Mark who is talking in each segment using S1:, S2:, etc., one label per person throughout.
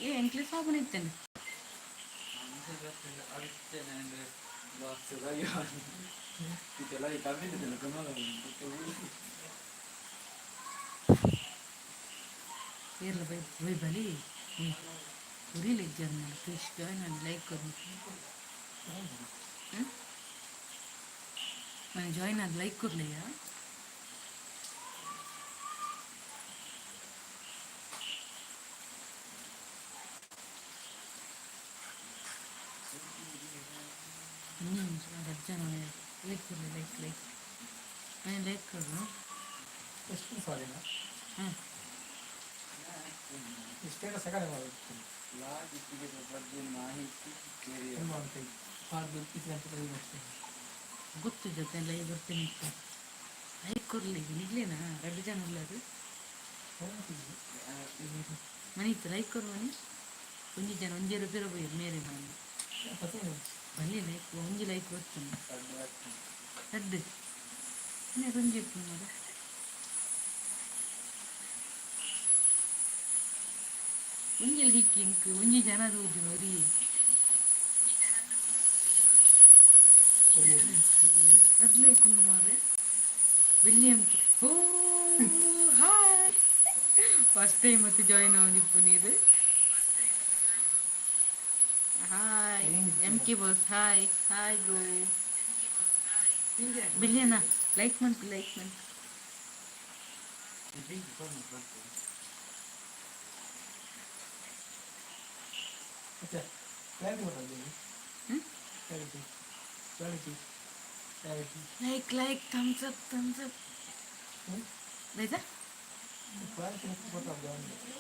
S1: ಏ ಎಂಕ್ಲೆ ಸಾಬೂನು ಇತ್ತೇನೆ. ಏರ್ಲ bye bye ಬಲಿ ಉರಿಲಿ ಇಜ್ಜಾರ್ ಫಿಶ್ ಜಾಯ್ನ್ ಆದ್ ಲೈಕ್ ಕೊರು. ನಾನು ಜಾಯ್ನ್ ಆದ್ ಲೈಕ್ ಕೊರ್ಲೆಯ. ರಡ್ಡ್ ಜನ ಲೈಕ್ ಕೊರ್ಲೆ, ಲೈಕ್ ಲೈಕ್ ನಾನು ಲೈಕ್ ಕೊರು.
S2: ಎಷ್ಟು ಸಾರಿನ?
S1: ಹಾಂ.
S2: ಇಷ್ಟೇನ ಸೆಕೆಂಡ್ ಮಾಹಿತಿ.
S1: ಗೊತ್ತು ಜೊತೆ ಲೈವ್ ಬರ್ತೀನಿ ಅಂತ. ಲೈಕ್ ಕೊರ್ಲಿ ನಿಗ್ಲೇನಾ? ರಡ್ಡ್ ಜನ ಉಲ್ಲರು. ಮನೀತ್ ಲೈಕ್ ಕೊರು ಮನಿ. ಒಂಜಿ ಜನ ಒಂಜಿ ರೂಪಾಯಿ ಬೋಯರ್ ಮೇರೆ ಮಾಮಿ. ಬಲ್ಲಿ ಲೈಕ್, ಒಂಜಿ ಲೈಕ್ ಬರ್ತುಂಡು, ರಡ್ಡ್ ಇನ್ನೇ ಒಂಜಿ ಇಪ್ಪುಂಡು ಮಾರ್ರೆ. ಒಂಜಿ ಲೈಕ್ ಎಂಕ್ ಒಂಜಿ ಜನ ತೂಜುನು ಒರಿಯೆ. ರಡ್ಡ್ ಲೈಕ್ ಉಂಡು ಮಾರ್ರೆ. ಬೆಲ್ಲಿ ಅಂಕೆ. ಓ ಹಾಯ್, ಫಸ್ಟ್ ಟೈಮ್ ಮತ್ತೆ ಜಾಯಿನ್ ಆವೊಂದಿಪ್ಪು ನೀರು. Hi M K boss, hi hi bro. ಬಿಲ್ಲಿಯಣ್ಣ like ಮಂತ್, ಲೈಕ್ ಮಂತ್. ಹ್ಮ್. Like like, thumbs up, thumbs up. ಆಯ್ತಾ?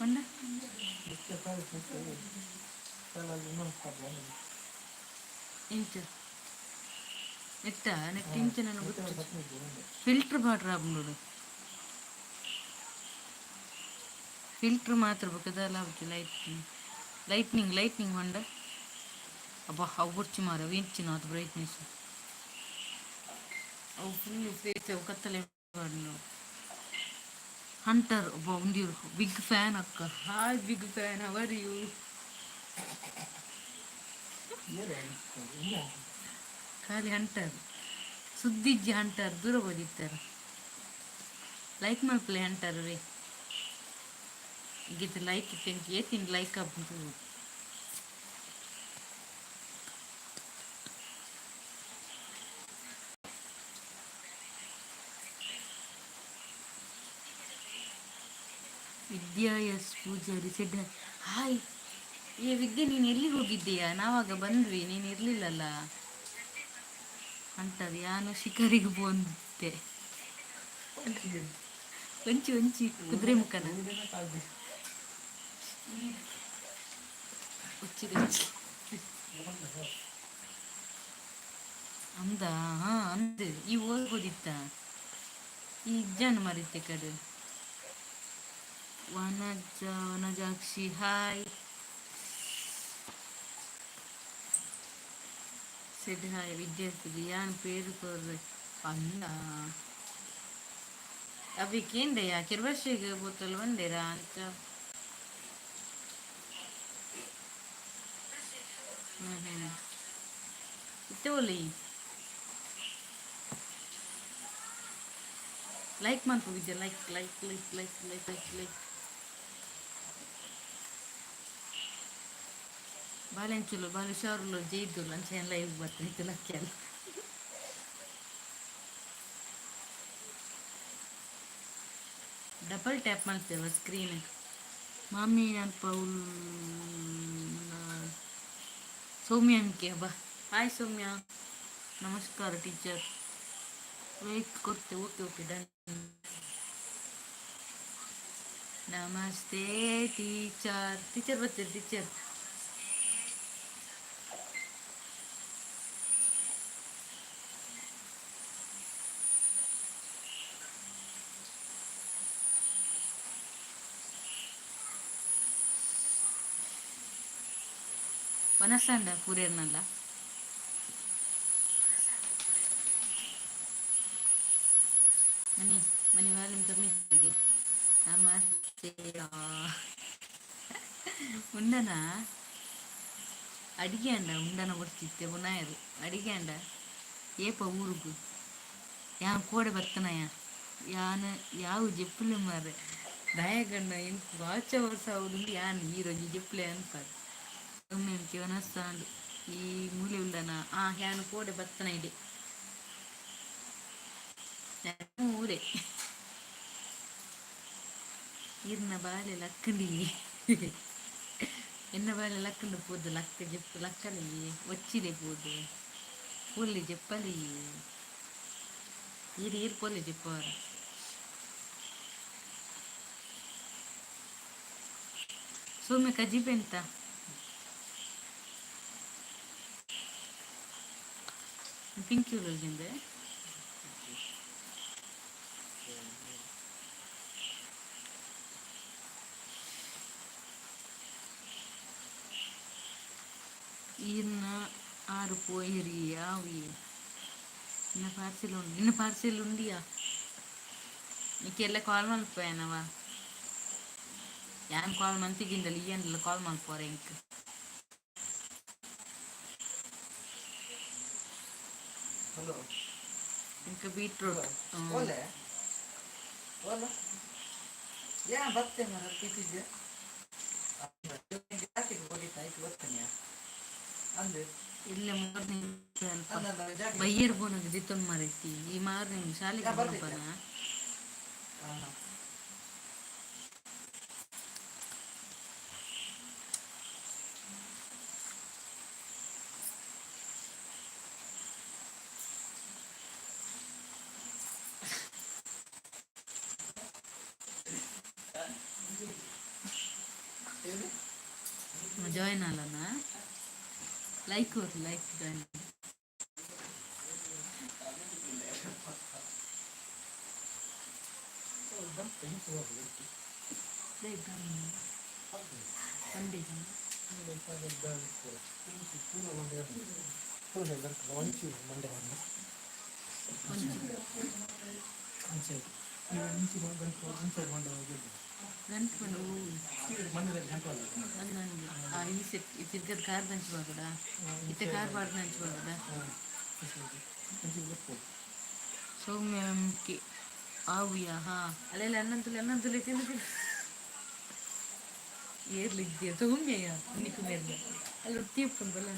S1: ಪಂಡ. ಇಂಚ ನೆಟ್ಟ ನೆಟ್ ಇಂಚ ನಾನು ಗೊತ್ತು ಫಿಲ್ಟರ್ ಬಾಡ್ರ ಆಪುಂಡು. ಫಿಲ್ಟರ್ ಮಾತ್ರ ಬೊಕ ದಾಲ ಲೈಟ್ ಲೈಟ್ನಿಂಗ್ ಲೈಟ್ನಿಂಗ್ ಪಂಡ ಅಬ್ಬಾ ಅವು ಬೊರ್ಚಿ ಮಾರ್ರೆ, ಅವು ಎಂಚಿನ ಆತ್ ಬ್ರೈಟ್ನೆಸ್, ಅವು ಫುಲ್ ಫೇಸ್ ಅವು ಕತ್ತಲೆ ಪಾಡುಂಡು. ಹಂಟರ್ ಒಬ್ಬ ಉಂದು ಬಿಗ್ ಫ್ಯಾನ್ ಅಕ್ಕ. Hi big fan, how are you? ಖಾಲಿ ಹಂಟರ್ ಸುದ್ದಿಜ್ಜಿ. ಹಂಟರ್ ದೂರ ಬೋದಿತ್ತಾರೆ. ಲೈಕ್ ಮಲ್ಪಲೆ ಹಂಟರ್ ರೇ. ಗೀತ ಲೈಕ್ ಇತ್ತೆ ಏತಿನ ಲೈಕ್ ಆಪುಂಡು. ವಿದ್ಯಾ ಎಸ್ ಪೂಜಾರಿ ಸೆಡ್ ಹಾಯ್. ಏ ವಿದ್ಯೆ, ನೀನು ಎಲ್ಲಿ ಹೋಗಿದ್ದೀಯಾ? ನಾವಾಗ ಬಂದ್ವಿ, ನೀನು ಇರ್ಲಿಲ್ಲಲ್ಲ. ಅಂತಾರೆ ಯಾನು ಶಿಕಾರಿಗೆ ಬಂದಿದ್ದೆ. ಒಂಚಿ ಒಂಚಿ ಕುದುರೆ ಮುಖನ ಉಚ್ಚಿದ ಅಂದ. ಹಾ ಅಂದ್ ಈ ಓದ್ಬೋದಿತ್ತ ಈ ಇಜ್ಜಾನ ಮರಿತ್ತೆ ಕಡೆ. Vanaja, Vanajakshi hi shed hi. ವಿದ್ಯಾರ್ಥಿಗೆ ಯಾನ್ ಪೇರು ಕೊರ್ರೆ ಅಂದ ಅವಿ ಕೇಂಡೆಯ ಕಿರ್ವಶಿಗೆ ಬೋತಲ್ ಬಂದೇರಾ ಅಂತ. ಹ್ಮ್ ಹ್ಮ್ ಇತ್ತೆ ಒಲಿ ಲೈಕ್ ಮನ್ಪು ವಿದ್ಯಾ, like like like like like like like. ಬಾಲೆಂಚುಲು ಬಾಲೆ ಹುಷಾರುಲು ಜೈದುಲು ಅಂಚೆ ಲೈವ್ ಬರ್ತದೆ ಇತ್ತೆ ಲಕ್ಕಿ ಅಲ್ಲ. ಡಬಲ್ ಟ್ಯಾಪ್ ಮಾಡ್ತೇವೆ ಸ್ಕ್ರೀನ್. ಮಾಮಿ ಅಲ್ಪ ಸೌಮ್ಯ ಅಂಕೆ ಬಾ. ಹಾಯ್ ಸೌಮ್ಯ, ನಮಸ್ಕಾರ. ಟೀಚರ್ ಲೈಕ್ ಕೊಡ್ತೆ. Okay okay done. Namaste teacher. Teacher ಬರ್ತೀರಿ ಟೀಚರ್? ವನಸಂಡ ಪೂರೇರ್ನಲ್ಲ. ಮನಿ ಮನಿ ವಾಲ್ಯೂಮ್ ಕಮ್ಮಿ. ನಮಸ್ತೆ. ಉಂಡನ ಅಡಿಗೆ ಅಂಡ ಉಂಡನ ಬೊಡ್ಚಿತ್ತೆ ಪುನಾಯರು ಅಡಿಗೆ ಅಂಡ. ಏಪ ಊರುಗು? ಯಾನ್ ಕೋಡೆ ಬತ್ತನಯ. ಯಾನ್ ಯಾವು ಜೆಪ್ಪುಲೆ ಮಾರೆ ದಾಯಗಣ್ಣ. ಎಂಕ್ ವಾಚ ವರ್ಷ ಆವುದುಂಡು. ಯಾನ್ ಈರೊಂಜಿ ಜೆಪ್ಪುಲೆ ಅನ್ಪಾರ್ ಒಮ್ಮೆ ವನಸ್ಸಾಂಡ್. ಈ ಮೂಲೆ ಉಲ್ಲನ? ಆ ಯಾನ್ ಕೋಡೆ ಬತ್ತನ ಇದೆ ಊರೇ. ಈರ್ನ ಬಾಲೆ ಲಕ್ಕಂಡಿ. ಎನ್ನ ಬಾಲೆ ಲಕ್ಕಂಡು ಪೋದು. ಲಕ್ಕ ಜೆಪ್ಪು ಲಕ್ಕಲಿ ಒಚ್ಚಿಲೆ ಪೋದು ಪೊಲ್ಲಿ ಜೆಪ್ಪಲಿ. ಈರ್ ಈರ್ ಪೊಲ್ಲಿ ಜೆಪ್ಪವರ. ಸೌಮ್ಯ ಕಜಿಪೆ ಎಂತ? ಪಿಂಕ್ ಉಳ್ಳೊಳ್ಳಿಂದೆ. ಈರ್ನ ಆರು ಪೋಯಿರಿ ಯಾವು? ಇನ್ನ ಪಾರ್ಸೆಲ್ ಉಂಡು, ಇನ್ನು ಪಾರ್ಸೆಲ್ ಉಂಡಿಯಾ? ನಿಕ್ಕೆಲ್ಲ ಕಾಲ್ ಮಲ್ಪೇನವ. ಯಾನ್ ಕಾಲ್ ಮಂತಿಜಿಂಡಲ ಈಯಂಡಲ ಕಾಲ್ ಮಲ್ಪುವರ ಎಂಕ್.
S2: ಹಲೋ.
S1: ಎಂಕ್ ಬೀಟ್ರೂಟ್.
S2: ಓಲೆ ಓಲ ಯಾ ಬತ್ತೆ ಮರ ಪಿತಿದ್ದೆ ಜಾಕೆಟ್ ಹೊಡಿತಾ ಆಯ್ತು ಬರ್ತೇನೆ ಅಂದೆ.
S1: ಇಲ್ಲ ಮೂರನೇ ಅಲ್ಪ.
S2: ಅಂದ ಜಾಕೆಟ್.
S1: ಬಯ್ಯರ್ ಬೋನಗ ದಿತ್ತೊಂದು ಮಾರೈತಿ. ಈ ಮಾರ್ನಿಂಗ್ ಶಾಲೆಗೆ
S2: ಯಾ ಬರ್ತಿದ್ದೆ.
S1: ಬೋನಪನ.
S2: ಹಾಂ.
S1: ಜಾಯ್ನ್ ಅಲ್ಲನ? ಲೈಕ್ ಕೊರು, ಲೈಕ್, ಜಾಯ್ನ್. ಗಂಟು ಆ ಈ ಸೆಟ್ ತಿರ್ಗದ ಕಾರ್ ದಂಚು ಬಾಗಡ ಇತ್ತೆ ಕಾರ್ ಬಾರ್ದ ನಂಚು ಬಾಗಡ. ಸೌಮ್ಯಂಕಿ ಆವುಯ. ಹಾ ಅಲ್ಲೆಲ್ಲ ಅನ್ನಂತುಲೆ ಅನ್ನಂತುಲೆ ತಿಂದು ತಿಂದು ಏರ್ಲಿದ್ದೆ ಸೌಮ್ಯಯ್ಯ ನಿಕ್ಕು ಮೇರ್ಲೆ ಅಲ್ಲಿ ಉತ್ತಿ ಬಲ್ಲ.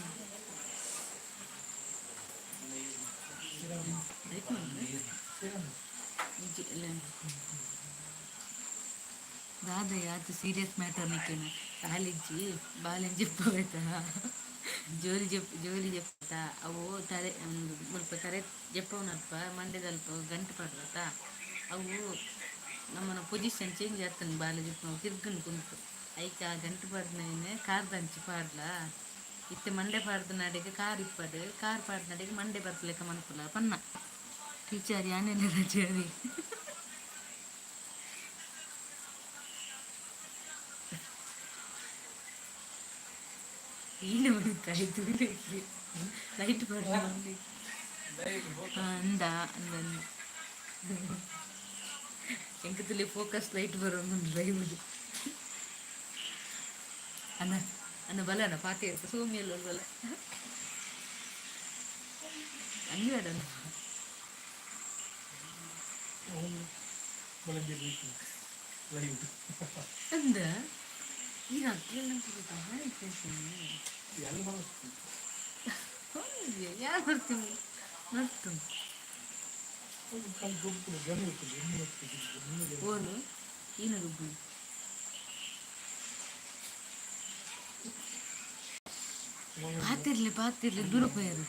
S1: ದಾದ ಯಾತ್ ಸೀರಿಯಸ್ ಮ್ಯಾಟರ್ ನಿಕ್ಕೆನ ಕಾಲಿಜ್ಜಿ ಬಾಲೆನ್ ಜೆಪ್ಪಬೇತ ಜೋಲಿ ಜೆಪ್ ಜೋಲಿ ಜೆಪ್ಪತ. ಅವು ತರೆ ಮುಲ್ಪ ತರೆ ಜೆಪ್ಪವನಲ್ಪ ಮಂಡೆದಲ್ಪ ಗಂಟು ಪಾಡ್ರತ. ಅವು ನಮ್ಮನ ಪೊಸಿಷನ್ ಚೇಂಜ್ ಆಗ್ತದೆ. ಬಾಲೆ ಜೆಪ್ಪುನ ತಿರ್ಗನ್ ಕುಂತು ಐಕ್ ಆ ಗಂಟು ಪಾಡ್ನೈನ್ ಕಾರ್ದಂಚಿ ಪಾಡ್ಲ. ಇತ್ತೆ ಮಂಡೆ ಪಾಡ್ದ ನಾಡೆಗ್ ಕಾರ್ ಇಪ್ಪಡ್, ಕಾರ್ ಪಾಡ್ದ ನಾಡೆಗ್ ಮಂಡೆ ಬರ್ಪಲೆಕ್ಕ ಮನ್ಪುಲ ಪನ್ನ. ಟೀಚರ್ ಯಾನೆಲ್ಲ ರಜೆ. ಈನ ಆಯ್ತು ಲೈಟ್ ಪಾಡ್ಲ ಅಂದ ಅಂದ ಎಂಕತಲ್ಲಿ ಫೋಕಸ್ ಲೈಟ್ ಬರೋದು ಲೈವ್. ಅಣ್ಣ ಅಣ್ಣ ಬಲ ಅಣ್ಣ ಪಾತಿ ಇರ್ತ ಸೋಮಿಯಲ್ಲಿ ಬಲ ಹಂಗೆ ಬೇಡ. ಅಂದ ಈಗ ಯಾರು ಬರ್ತೀವಿ ನಡ್ತು ಓನು ಏನು ರುಬ್ಬು ಪಾತಿರ್ಲಿ ಪಾತಿರ್ಲಿ ದೂರ ಪೋಯರು.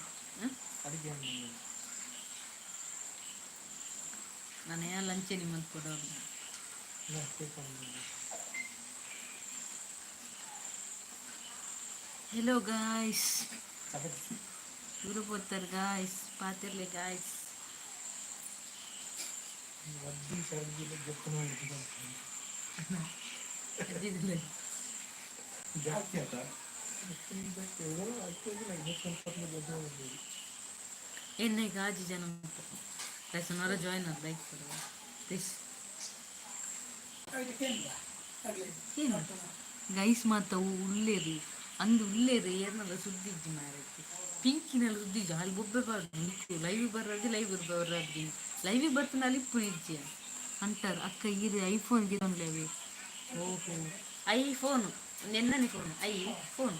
S1: ನಾನು ಯಾ ಲಂಚ ನಿಮ್ಮಂತ ಕೊಡೋರು. ಹೆಲೋ ಗಾಯ್ಸ್, ದೂರ ಪೋತಾರೆ ಗಾಯ್ಸ್, ಪಾತಿರ್ಲಿ ಗಾಯ್ಸ್. ಎನ್ನೈಗೆ ಆಜಿ ಜನ ಉಂಟು ಜಾಯ್ನ್ ಆದ್ ಲೈಕ್ ಕೊಡುವ ಪ್ಲೀಸ್. ಏನು ಗೈಸ್ ಮಾತ ಉಲ್ಲೇರಿ ಅಂದು ಉಲ್ಲೇರಿ ಏರ್ನಲ್ಲ ಸುದ್ದಿ ಇಜ್ಜಿ ಮಾರೈತಿ. ಪಿಂಕಿನಲ್ಲಿ ಸುದ್ದಿ ಇಜ್ಜಿ. ಅಲ್ಲಿ ಬೊಬ್ಬೆ ಬಾರ್ದು ನಿಕ್ಕು ಲೈವ್ ಬರ್ರದಿ, ಲೈವ್ ಬರ್ರದಿ, ಲೈವ್ ಬರ್ತನ ಅಲ್ಲಿ ಇಪ್ಪು ಇಜ್ಜಿ ಅಂಟಾರ್. ಅಕ್ಕ, ಈರು ಐಫೋನ್ ಗಿರೊನ್ಲೇವಿ. ಓಹೋ, ಐಫೋನ್ ನೆನ್ನನಿ ಫೋನ್ I phone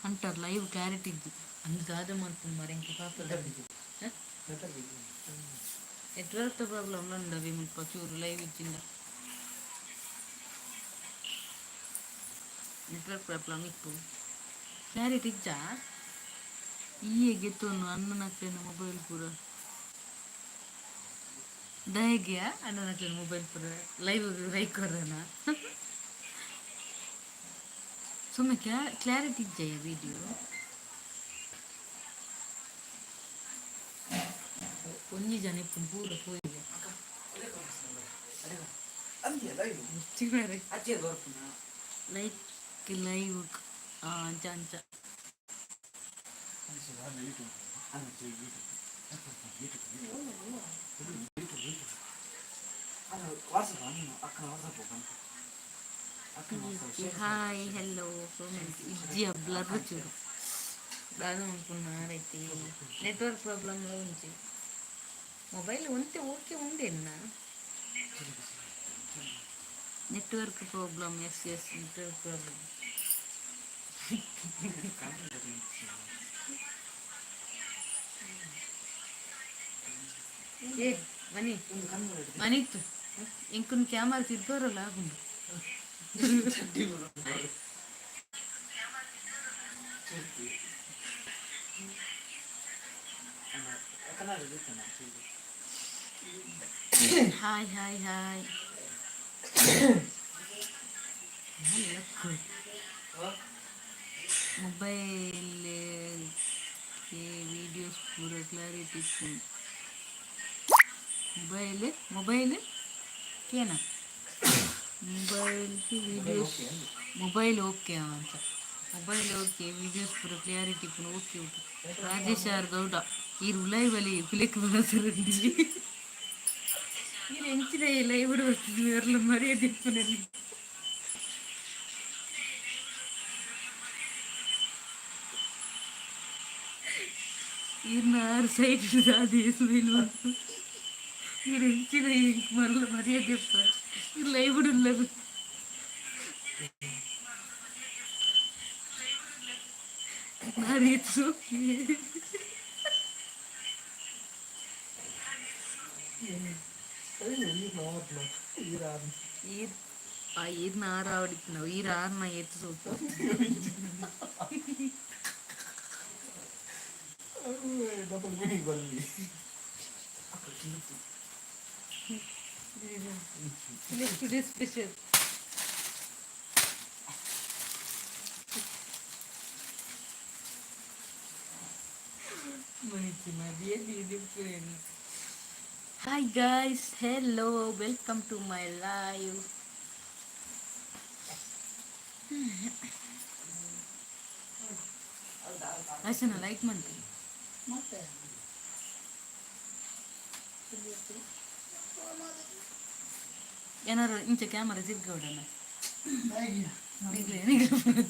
S1: ಅಂಟಾರ್. Live clarity ಇಜ್ಜಿ ಅಂದು ದಾದ ಮಲ್ಪುಂಡು ಮಾರೆ ಎಂಕ್ ಪಾಪದ. ನೆಟ್ವರ್ಕ್ ಪ್ರಾಬ್ಲಮ್ ಉಂಡವಿ ಮುಲ್ಪ ಚೂರು. ಲೈವ್ ಇಜ್ಜಿಂದ ನೆಟ್ವರ್ಕ್ ಪ್ರಾಬ್ಲಮ್ ಇಪ್ಪು. ಕ್ಲಾರಿಟಿ ಇಜ್ಜಾ? ಈಯೆ ಗೆತ್ತೊನು ಅಣ್ಣನಕ್ಲೆನ ಮೊಬೈಲ್ ಪೂರ ದಯಗೆಯ. ಅಣ್ಣನಕ್ಲೆನ ಮೊಬೈಲ್ ಪೂರ ಲೈವ್ ಲೈಕ್ ಕೊರನ ಸುಮ್ಮನೆ. ಕ್ಲಾರಿಟಿ ಇಜ್ಜಯ ವಿಡಿಯೋ? ಒಂಜಿ ಜನ ಇಪ್ಪುನು ಪೂರ ಪೋಯಿದೆ. ಲೈಕ್ ಲೈವ್ ಅಂಚ ಅಂಚ. ಹಾಯ್, ಹಲೋ, ಇಜ್ಜಿಯ ಬ್ಲರ್ ಚೂರು ದಾದ ಮನ್ಪುನ ನೆಟ್ವರ್ಕ್ ಪ್ರಾಬ್ಲಮ್ ಒಂಜಿ. ಮೊಬೈಲ್ ಒಂತೆ ಓಕೆ ಉಂಡೆನ್ನ. Network problem, yes yes, network problem. ಏ ಮನಿ ಮನಿತ್ತು ಎಂಕುನ್ ಕ್ಯಾಮರಾ ತಿರ್ಗೋರಲ್ಲ ಆಗುಂಡು. Hi hi hi. Mobile videos ಪೂರ ಕ್ಲಾರಿಟಿ. ಮೊಬೈಲ್ ಮೊಬೈಲ್ ಕೇನ ಮೊಬೈಲ್ ವಿಡಿಯೋಸ್ ಮೊಬೈಲ್ ಓಕೆ ಅಂತ. ಮೊಬೈಲ್ ಓಕೆ, ವಿಡಿಯೋಸ್ ಪೂರ ಕ್ಲಾರಿಟಿ ಪೂರ okay okay. Rajesh R Gowda, ಈರ್ ಉಲೈ ಬಲಿ ಪಿಲೆಕ್ ಬರಸರಂಡಿ. ಈರ್ ಎಂಚಿನ ಲೈವ್ ಬರ್ತದೆ ಎರ್ಲ ಮರ್ಯಾದೆ ಇಪ್ಪುನಲ್ಲಿ. ಈರ್ನ ಆರು ಸೈಡ್ ಅದೇ ಸ್ಮೈಲ್. ಈರ್ ಎಂಚಿನ ಮರ್ಲ ಮರ್ಯಾದೆ ಇಪ್ಪ. ಈರ್ ಲೈವ್ ಉಲ್ಲದು ನಾರೀತು. ಈರ್ ಆ ಈರ್ನ ಆರು ಆವಡಿತ್ತು. ಈರ್ ಆರ್ನ ಏತು ಸೋತು. Today special. Hi guys, hello, welcome to my live. ಅಷ್ಟನ like ಮಾಡ್ತೀನಿ. ಏನಾರು ಇಂಚ ಕ್ಯಾಮರಾ ತಿರ್ಗೌಡನ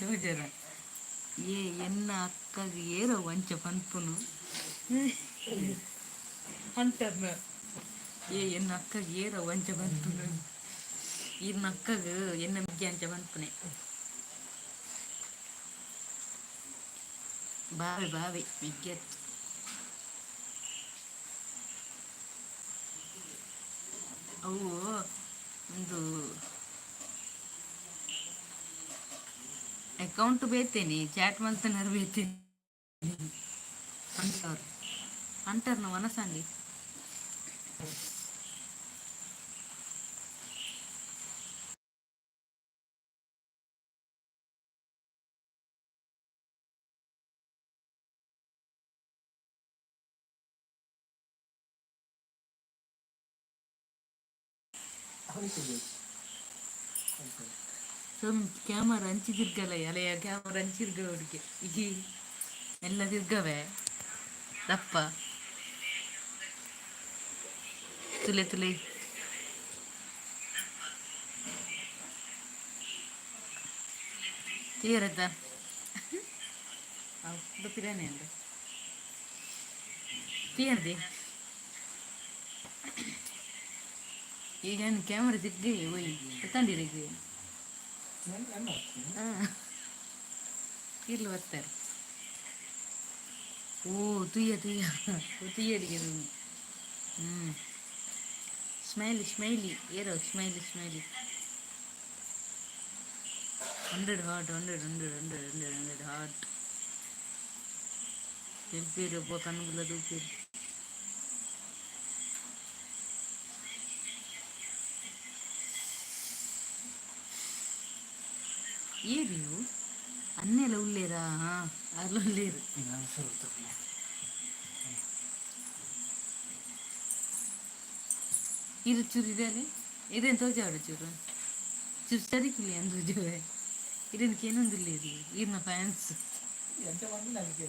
S1: ತೋಜರ. ಏ ಎನ್ನ ಅಕ್ಕಗೆ ಏರೋ ವಂಚ ಪನ್ಪುನು ಅಂಟರ್ನ. ಏ ಎನ್ನ ಅಕ್ಕಗೆ ಏರೋ ವಂಚ ಪನ್ಪುನು. ಈರ್ನ ಅಕ್ಕಗ ಎನ್ನ ಮಿಗ್ಗೆ ಅಂಚ ಪನ್ಪುನೆ. ಬಾವೆ ಬಾವೆ ಮಿಗ್ಗೆ. ಅವು ಒಂದು ಅಕೌಂಟ್ ಬೇತೇನೆ, ಚಾಟ್ ಮಲ್ತನಾರು ಬೇತೇನೆ ಅಂಟರ್ ಅಂಟರ್ನ ಮನಸಂಡಿ. ಕ್ಯಾಮರಾ ಅಂಚಿ ತಿರ್ಗಲ್ಲ ಅಲೆಯ ಕ್ಯಾಮರಾ ಅಂಚಿ ತಿರ್ಗ ಹುಡುಗಿ ಈ ಎಲ್ಲ ತಿರ್ಗವೆ ದಪ್ಪ ತುಲೆ ತುಲೆ. ತೀರತ್ತ ಪಿರಾನೆ ಅಂದ ತೀರದಿ. ಈಗ ಕ್ಯಾಮರಾ ತಿರ್ಗಿ ಒಯ್ ಗೊತ್ತಾಂಡಿರಿಗೆ. ಹಾಂ, ಇರ್ಲಿ, ಬರ್ತಾರೆ. ಓ, ತುಯ್ಯ ತುಯ್ಯ ತುಯ್ಯರಿಗೆ. ಸ್ಮೈಲಿ ಸ್ಮೈಲಿ ಏರೋ, smiley smiley. 100 heart, 100, 100, 100, 100, 100 heart. ಎಲ್ಪೇರು ಒಬ್ಬ ಕಣ್ಣುಗುಲ್ಲ ತೂಪೇರು. ಏರಿ ನೀವು ಅನ್ನೆಲ್ಲ ಉಳ್ಳೇರಾ? ಹಾಂ, ಅಲ್ಲ, ಉಳ್ಳೇರು. ಇದು ಚೂರು ಇದೆ ಅಲ್ಲಿ, ಇದೇನು ತೋಜಾವಡ ಚೂರು ಚೂರು ಸರಿಕಿಲ್ಲ ಏನು ತೋಜುವೆ. ಇದಕ್ಕೆ ಏನೊಂದಿಲ್ಲ ಇರಲಿ ಈರ್ನ ಫ್ಯಾನ್ಸ್.
S2: ಎಂತ ಬಂದಿಲ್ಲ ಅದಕ್ಕೆ.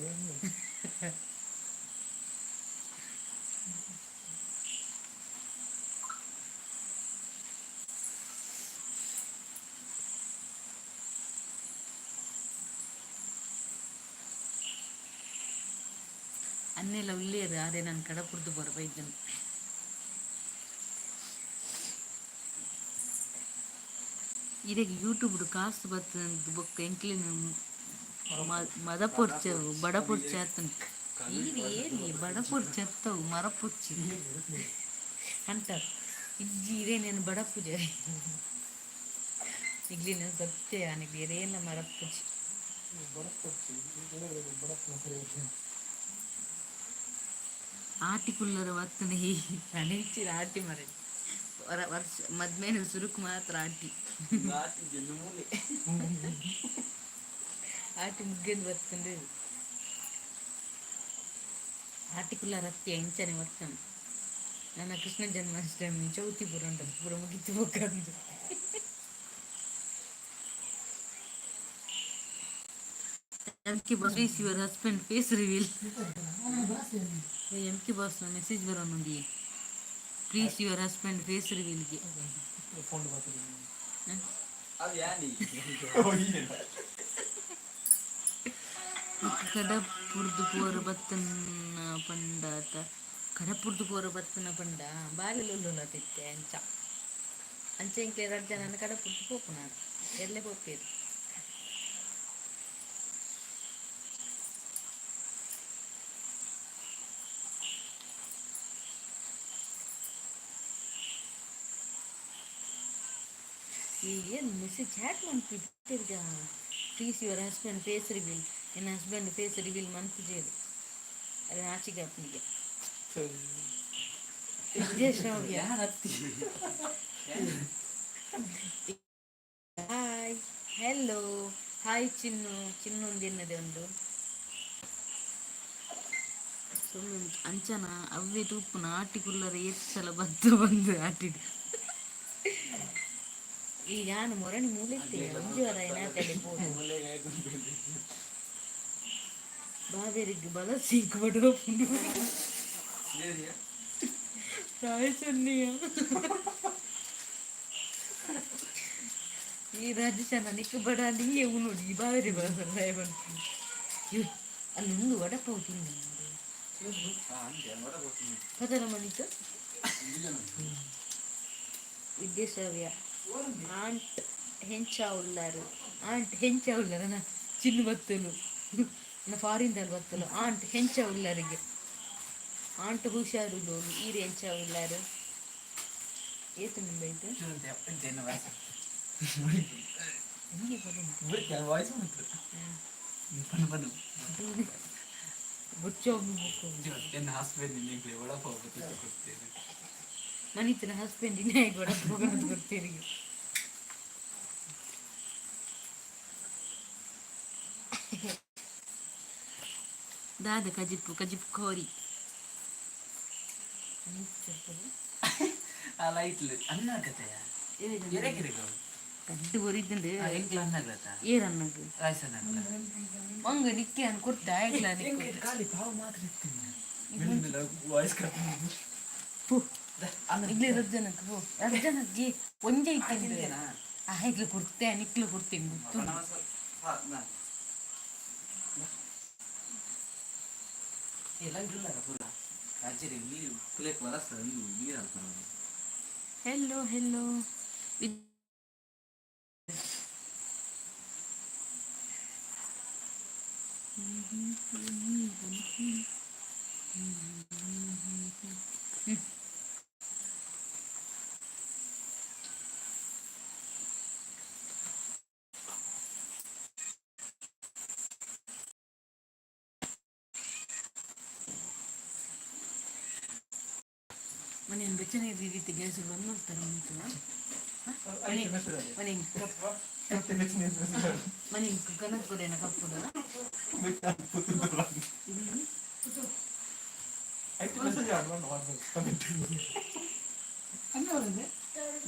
S1: ಅನ್ನೆಲ್ಲ ಉಳ್ಳೇರು ಅದೇ ನಾನು ಕಡಪುಡ್ದು ಬರ ಬೈದನು. ಇದಕ್ಕೆ ಯೂಟ್ಯೂಬ್ ಕಾಸು ಬರ್ತದೆ ಬೊಕ್ಕ ಎಂಕ್ಲಿನ ಮದ ಪೊರ್ಚ ಬಡ ಪೊರ್ಚ ಆತನ. ಇದು ಏನಿ ಬಡ ಪೊರ್ಚ ಅತ್ತವು ಮರ ಪೊರ್ಚಿ ಅಂತಾರೆ. ಇಜ್ಜಿ, ಇದೇ నేను ಬಡ ಪೂಜೆ ಇಗ್ಲಿನ ಸತ್ಯ ನನಗೆ ಏನೇನ ಮರ ಪೂಜೆ. ಆಟಿ ಕುಲ್ಲರ ವರ್ತನೆ ಅಣಿಚಿರ ಆಟಿ ಮರ ವರ್ಷ ಮದ್ಮೇಲೆ ಸುರುಕು ಮಾತ್ರ ಆಟಿ. ಆಟಿ ಮುಗ್ಗೆಂದು ಬರ್ತಂಡು ಆಟಿ ಕುಲ್ಲ ರತ್ಯ ಇಂಚನೆ ವರ್ತನೆ. ನನ್ನ ಕೃಷ್ಣ ಜನ್ಮಾಷ್ಟಮಿ, ಚೌತಿ ಪೂರ ಉಂಟು, ಪೂರ ಮುಗಿತು ಹೋಗಂದು. M K boss, please your husband face reveal. M K boss message ಬರೋನುಂದಿ, please your husband face ರಿವೀಲ್ಗೆ.
S2: Phone ಬರ್ತದೆ.
S3: ಅದು ಯಾನಿ?
S1: ಕಡಪುರ್ದು ಪೋರ ಬತ್ತನ ಪಂಡಾತ, ಕಡಪುರ್ದು ಪೋರ ಬತ್ತನ ಪಂಡ ಬಾಲೆಲುಲ್ಲ ತಿತ್ತೆ ಅಂಚ ಅಂಚ. ಎಂಕ್ಲೆ ರಡ್ಡ್ ಜನ ಕಡಪುರ್ದು ಪೋಪುನ, ಎಲ್ಲೆ ಪೋಪೇರು. ಈ ಏನು ಮೆಸೇಜ್ ಚಾಟ್ ಮನ್ಪಿಟ್ಟಿರ್ಗ? Please your husband face reveal. ನಿನ್ನ ಹಸ್ಬೆಂಡ್ ಫೇಸ್ ರಿವೀಲ್ ಮನ್ಪುಜೇರು, ಅದು ನಾಚಿಕೆ ಅಪ್ಪನಿಗೆ. ವಿದ್ಯಾಶ್ರವ್ಯ.
S3: ಯಾರತ್ತಿ?
S1: Hi, hello, hi Chinnu. Chinnu ಒಂದು ಎನ್ನದೆ ಉಂಡು ಸುಮ್ಮನೆ ಅಂಚನ ಅವ್ವೆ ತೂಪುನ ಆಟಿ ಕುಲ್ಲರ ಏತ್ ಸಲ ಬತ್ತು ಬಂದು ಆಟಿಡು. ಈ ಯಾನು ಮೊರಣಿ ಮೂಲೆತ್ತೆ ಒಂಜಿ ವಾರ ಏನಾತಲೆ ಪೋದು ಬಾಬೇರಿಗೆ ಬಲ ಸೀಕ್ ಬಡೋಪುಂಡು ರಾಯಚನ್ನಿಯ. ಈ ರಾಜಸ್ಥಾನ ನಿಕ್ಕು ಬಡ ನೀಯೇ ಉನ್ನೋಡಿ ಈ ಬಾವೇರಿ ಬಲ ಬಂತು. ಅಲ್ಲಿ ಒಂದು ವಡಪಾವ್ ತಿಂದೆ. ಕದನ ಮನಿತ ವಿದ್ಯಾಶ್ರವ್ಯ ಆಂಟ್ ಹೆಂಚ ಉಳ್ಳಾರು, ಆಂಟ್ ಹೆಂಚ ಉಳ್ಳಾರ. ಚಿನ್ನು ಬತ್ತಲು ನಾ ಫಾರಿನ್ದಲ್ಲಿ ಬತ್ತಲು. ಆಂಟ್ ಹೆಂಚ ಉಳ್ಳಾರಿಗೆ, ಆಂಟ್ ಹುಷಾರು ಲೋಲು ಈರು ಹೆಂಚ ಉಳ್ಳಾರು ಏತು ನಿಂಬೈತು. ಹಂಗೆ ಬರೋದು.
S3: ವಾಯ್ಸ್ ಬನ್ನು.
S1: ಬುಚ್ಚೋಗು ಬುಕ್ಕು.
S3: ಎನ್ನ ಹಸ್ಬೆಂಡ್ ನಿಂಗೆ ವಡಪಾವ್ ಕೊಡ್ತೇನೆ.
S1: ಮನಿತನ ಹಸ್ಬೆಂಡ್ ಇನ್ನೇ ವಡಪಾವ್ ಕೊಡ್ತೀರಿ. ದಾದ ಕಜಿಪ್ಪು ಕಜಿಪ್ಪು ಕೋರಿ.
S3: ಆ ಲೈಟ್ ಅನ್ನ ಕತೆಯ ಎರೆಗೆರೆಗೆ.
S1: ರಡ್ಡ್ ಒರಿದ್ಂಡ್.
S3: ಎಂಕ್ಲ ಅನ್ನಗ್ಲತ್ತ?
S1: ಏರನ್ನಗ್?
S3: ರಾಯ್ಸನ್ನಗ್ಲ.
S1: ಮಂಗ ನಿಕ್ಕೆ ಅನ್ ಕೊರ್ತೆ ಆಯ್ಲ ನಿಕ್ಕೆ.
S3: ಖಾಲಿ ಪಾವು ಮಾತ್ರ ಇತ್ತು, ವಾಯ್ಸ್ ಕಟ್.
S1: ಪು ಇಗ್ಲೇ ರಡ್ಡ್ ಜನಕ್ಕೆ, ಪೋ, ರಡ್ಡ್ ಜನಕ್ಕೆ ಒಂಜೆ ಇತ್ತು. ಆ ಕೊರ್ತೆ, ನಿಕ್ಲು ಕೊರ್ತೆ ಗೊತ್ತು.
S3: ಎಲ್ಲ ಇಲ್ಲ ಪೂರ ಅಜ್ಜರಿ ನೀರು ಕುಲೇಕ್ ವರಸ ನೀರು ಹಾಕೋದು.
S1: Hello hello. ಮನೆ ಬೆಚ್ಚನೆ ಈ ರೀತಿ ಗ್ಯಾಸ್ ಬಂದ್ ಮಾಡ್ತಾರೆ ಉಂಟು. ಮನೆ ಮನೆ ಕನಕ್ ಕೊಡೇನ ಕಪ್ಪುಡು.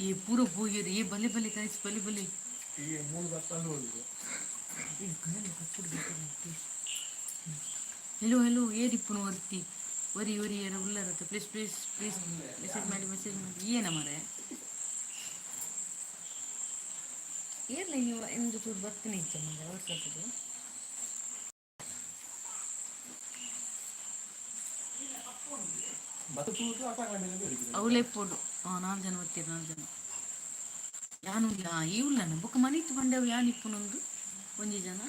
S1: ಈ ಪೂರ ಪೂಗಿರು ಈ ಬಲಿ ಬಲಿ ಕೈಸ್ ಬಲಿ ಬಲಿ.
S2: ಈ ಮೂರು ಬಸ್ಸಲ್ಲಿ ಹೋಗಿದೆ.
S1: ಹೆಲೋ ಹೆಲೋ, ಏರಿಪ್ಪುನು ಒರ್ತಿ ಒರಿ ಒರಿ ಏರ ಉಲ್ಲರತ್ತ? ಪ್ಲೀಸ್ ಪ್ಲೀಸ್ ಪ್ಲೀಸ್, ಮೆಸೇಜ್ ಮಾಡಿ, ಮೆಸೇಜ್ ಮಾಡಿ. ಏನ ಮರೆ, ಏರ್ಲ ನೀವು ಎಂದು ಚೂರು ಬರ್ತೀನಿ ಇಚ್ಚ ಮರೆ ವಾಟ್ಸಪ್ದು.
S2: ಬತ್ತ ತೂದು ಅಪ್ಪ.
S1: ಅವಳೇ ಪೋಡು. ಹಾಂ, ನಾಲ್ಕು ಜನ ಬರ್ತೀರಿ, ನಾಲ್ಕು ಜನ. ಯಾನು ಇಲ್ಲ, ಈ ಉಲ್ಲನ ಬೊಕ್ಕ ಮನೀತ್ ಬಂಡೆವು. ಯಾನ್ ಇಪ್ಪುನೊಂದು ಒಂಜಿ ಜನ.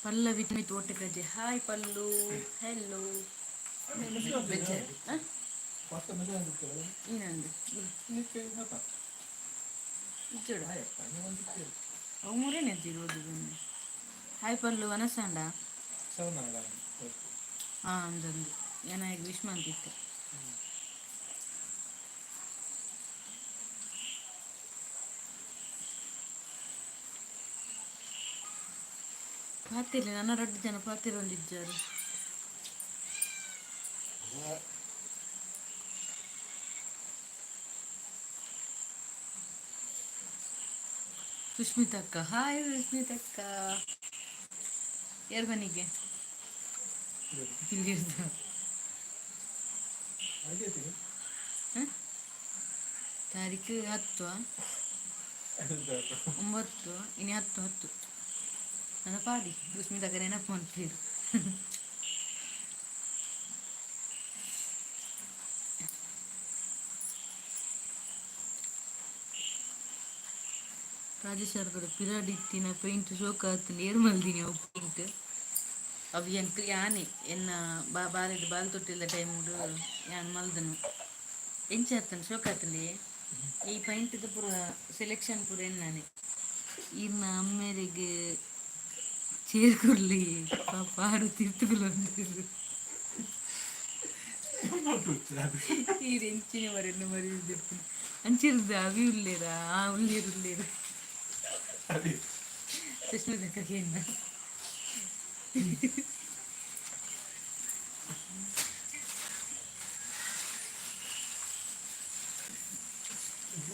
S1: ಪಲ್ಲವಿ ತೋಟಕಜೆ, ಹಾಯ್ ಪಲ್ಲು, ಹೆಲೋ.
S2: ಫಸ್ಟ್ ಮೆಸೇಜ್ ಆಗಿತ್ತು.
S1: ಏನಂದು?
S2: ನಿಕ್ಕೆ ಗೊತ್ತಾ?
S1: ಇಜ್ಜೋಡ.
S2: ಆಯಪ್ಪ, ನೀವು ಒಂದು ಕೇಳಿ.
S1: ಅವು ಮೂರೇನೆ ಇರೋದು. ಹಾಯ್ ಪಲ್ಲು, ವನಸಾಂಡ.
S2: 7.
S1: ಹಾಂ, ಅಂದೊಂದು ಏನಾಗಿ ವಿಶ್ ಅಂತಿತ್ತು. ಪಾತಿರ್ಲಿ ನನ್ನ ರಡ್ಡು ಜನ ಪಾತಿರೊಂದಿದ್ದಾರೆ. ಸುಷ್ಮಿತಕ್ಕ, ಹಾಯ್ ಸುಷ್ಮಿತಕ್ಕ. ಯಾರು ಮನೆಗೆ ಇಲ್ಲಿ? ತಾರೀಕು 10, 9, ಇನ್ನು 10, 10 ನನ್ನ ಪಾಡಿ. ಸುಸ್ಮಿತಕ್ಕ ನೆನಪು ಮಾಡ್ತೀರಿ. ರಾಜೇಶ್ ಕೂಡ ಪಿರಾಡ್ ಇತ್ತಿನ ಪೇಂಟ್ ಶೋಕ್ ಆತು. ನೇರ್ ಮಲ್ದಿನಿ ಅವು ಪೇಂಟ್. ಅವು ಎಂಕ್ ಯಾನೆ ಎನ್ನ ಬಾ ಬಾಲೆದ ಬಾಲ್ ತೊಟ್ಟಿಲ್ಲ ಟೈಮ್ ಯಾನ್ ಮಲ್ದನು. ಎಂಚ ಆತನ ಶೋಕ್ ಆತಂಡಿ ಈ ಪೈಂಟ್ದ ಪೂರ ಸೆಲೆಕ್ಷನ್ ಪೂರ ಎನ್ನಾನೆ. ಇನ್ನ ಅಮ್ಮೇರಿಗೆ ಚೇರ್ ಕೊಡ್ಲಿ ಪಾಪ, ಆಡು ತಿರ್ತುಗುಲೊಂದು. ಈರ್ ಎಂಚಿನ ಮರೆನ್ನು ಮರಿದಿಪ್ಪು ಅಂಚಿರ್ದ ಅವಿ ಉಲ್ಲೇರಾ? ಆ ಉಲ್ಲೇರು ಉಲ್ಲೇರು. ಸುಷ್ಮಿತಕ್ಕ.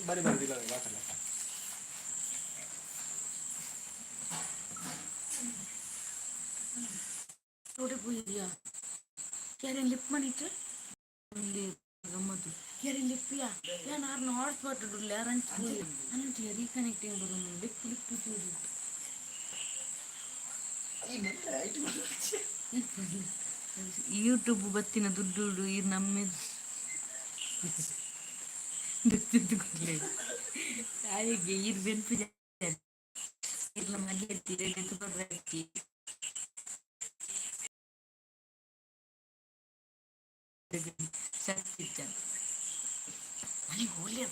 S2: ಬರಿ ಬರೋದಿಲ್ಲ ಬಾಕಲ್ಲ.
S1: ತೋಡೆ ಪೋಯಿದ್ಯಾ? ಯಾರೇನು ಲಿಪ್ ಮಾಡಿತ್ತು ಇಲ್ಲಿ ಗಮ್ಮತ್ತು. ಯಾರೇನು ಲಿಪ್ಪಿಯಾ? ಯಾನ್ ಆರ್ನ ಹಾಟ್ಸ್ಪಾಟ್ ಉಳ್ಳೆ ಯಾರು ಅಂಚು ಅನಂತ ರೀಕನೆಕ್ಟಿಂಗ್ ಬರೋದು. ಲಿಪ್ ಲಿಪ್ ಚೂರು. ಯೂಟ್ಯೂಬ್ ಬತ್ತಿನ ದುಡ್ಡು ಈ ನಮ್ಮ ದುಡ್ಡು ಕೊಡ್ಲಿ ಹಾಗೆ ಈರ್ ಬೆನ್ಪು ಇರ್ಲ ಮಲ್ಲಿ ಎತ್ತೀರಿ ಕೊಡ್ರಿ. ಶಕ್ತಿ ಮನೆಗೆ ಹೋಗ್ಲಿ.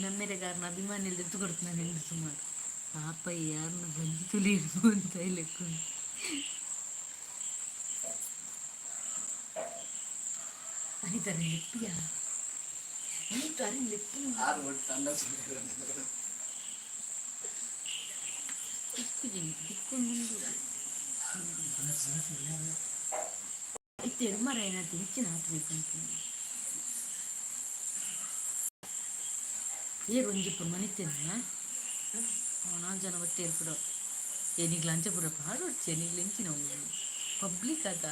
S1: ನಮ್ಮೆರೆ ಕಾರಣ ಅಭಿಮಾನಿ ಎತ್ತು ಕೊಡ್ತಾನೆ ಎಂದು ಸುಮಾರು ಪಾಪ ಯಾರನ್ನ ಬಂದು ತುಳಿ ಅಂತ ಲೆಕ್ಕ. ಅನಿತಾರೆ ಲಿಪ್ಪಿಯಾ? ಅನಿತು ಅರೆ ಲಿಪ್ಪು.
S3: ಆರು ಒಟ್ಟು ತಂಡ.
S1: ತಿಕ್ಕುಜಿ, ತಿಕ್ಕೊಂದು ಇತ್ತೆ ಎಡ್ಮರ ಏನಾಯ್ತು ಹೆಚ್ಚಿನ ಹಾಕ್ಬೇಕು ಅಂತ. ಏರು ಒಂಜಿ ಮನಿತೇನೆ. ನಾಲ್ಕು ಜನ ಬತ್ತೆ ಏರ್ಪಡ. ಏನಿಗ್ಲ ಅಂಚ ಪೂರ ಪಾಡೊಡ್ಚಿ, ಏನಿಗ್ಲ ಎಂಚಿನ ಪಬ್ಲಿಕ್ ಆತ.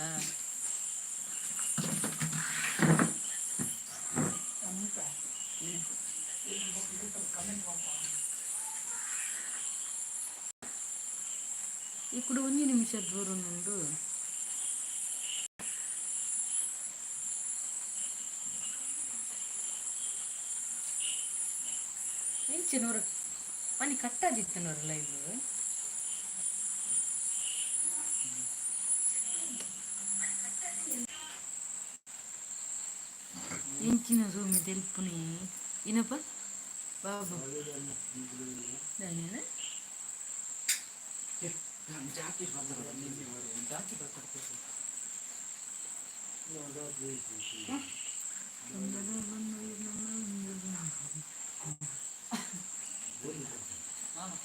S1: ఇప్పుడు ಒಂಜಿ ನಿಮಿಷ ದೂರ ಉಂಡು. ಎಂಚಿನೂರು ಮನಿ ಕಟ್ಟಾದಿತ್ತನೂರು ಲೈವ್. ಎಂಚಿನ ಸೂಮಿ ತೆಲ್ಪುನಿ ಏನಪ್ಪ ಬಾಬು ದಾನೇನ?
S3: ಜಾಕಿ ಬಂದರು, ಜಾಕಿ ಬರ್ತಾರೆ.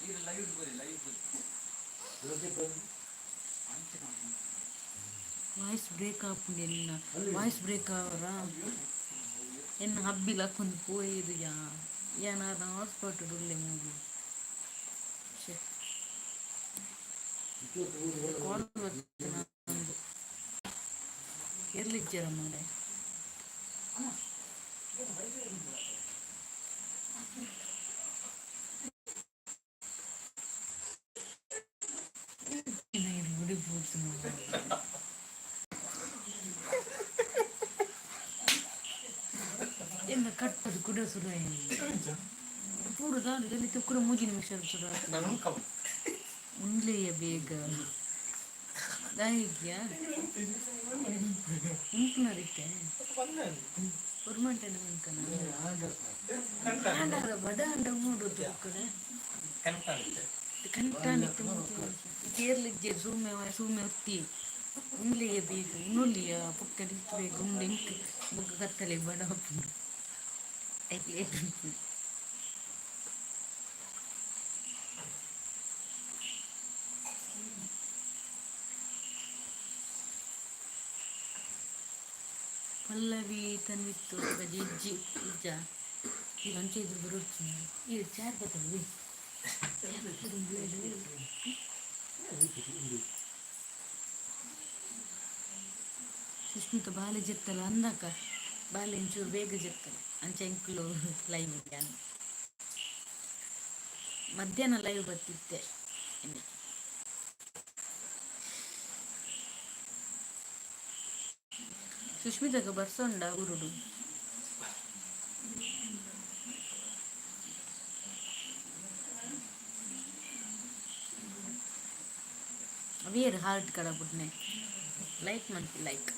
S3: ಈಗ ಲೈವ್ ಬರಿ, ಲೈವ್ ಬರಿ.
S1: ವಾಯ್ಸ್ ಬ್ರೇಕ್ ಆಪುಂಡು ಎನ್ನ. ವಾಯ್ಸ್ ಬ್ರೇಕ್ ಆವರ ಎನ್ನ ಹಬ್ಬಿಲ ಹಾಕೊಂಡು ಪೋಯಿರು. ಯಾ ಏನಾರ ಹಾಟ್ಸ್ಪಾಟ್ ಉಳ್ಳೆ ಮೂಲು. ಕಾಲ್ ಬರ್ತದೆ. ಎರ್ಲಿಜ್ಜರ ಮಾರೆ. ಗುಡಿ ಪೂರ್ತಿ. ಎನ್ನ ಕಟ್ಟದು ಕೂಡ ಸುರ ಪೂರ ದಾಳಿ ಕೂಡ 3 ನಿಮಿಷ ಸುರ.
S2: ನಾನು ಕಮ್
S1: ಉಂಡ್ಲೆಯ ಬೇಗ ದಾಯಿಗ್ಯಾ ಉಂಪುನರಿತ್ತೆ. ಒಂದು ಮಂಟೆ ಉಂಕನ ಆಂಡ ಬಡ ಅಂಡ ಮೂಡು ಕಡೆ.
S2: ಕನೆಕ್ಟ್ ಆಗುತ್ತೆ.
S1: ಕಂಟಾಣಿತ್ತು ತೇರ್ಲಿಜ್ಜೆ. ಸೂಮೆ ಸೂಮೆ ಒತ್ತಿ ಉಂಡ್ಲೆಯ ಬೇಗ ಉಣ್ಣೊಲಿಯ ಪುಕ್ಕ ಬೇಗ ಉಂಡು. ಇಂಕ್ ಬೊಕ್ಕ ಕತ್ತಲೆ ಬಡ ಉಪ್ಪುಂಡು. ಐಕ್ ಲೇಟ್ ಉಂಟು. ಪಲ್ಲವಿ ತನ್ವಿತ್ತು ಇಜ್ಜಿ ಇಜ್ಜ ಈ ಅಂಚೆ ಇದ್ರು ಬರೋಡ್ತೀನಿ. ಈ ಚಾರ್ ಬರ್ತದೆ. ಸುಷ್ಮಿತ ಬಾಲೆ ಜೆತ್ತಲ್ಲ ಅಂದಾಕ. ಬಾಲೆ ಒಂಚೂರು ಬೇಗ ಜೆತ್ತಲ್ಲ. ಅಂಚೆ ಎಂಕುಲು ಲೈವ್ ಮಧ್ಯಾಹ್ನ ಮಧ್ಯಾಹ್ನ ಲೈವ್ ಬರ್ತಿತ್ತೆ ಇನ್ನು. ಸುಷ್ಮಿತಾಗ ಬರ್ಸೊಂಡ ಊರುಡು. ಅವೇರ್ ಹಾರ್ಟ್ ಕಡ ಬುಡ್ನೆ ಲೈಕ್ ಮನ್ಪಿ like.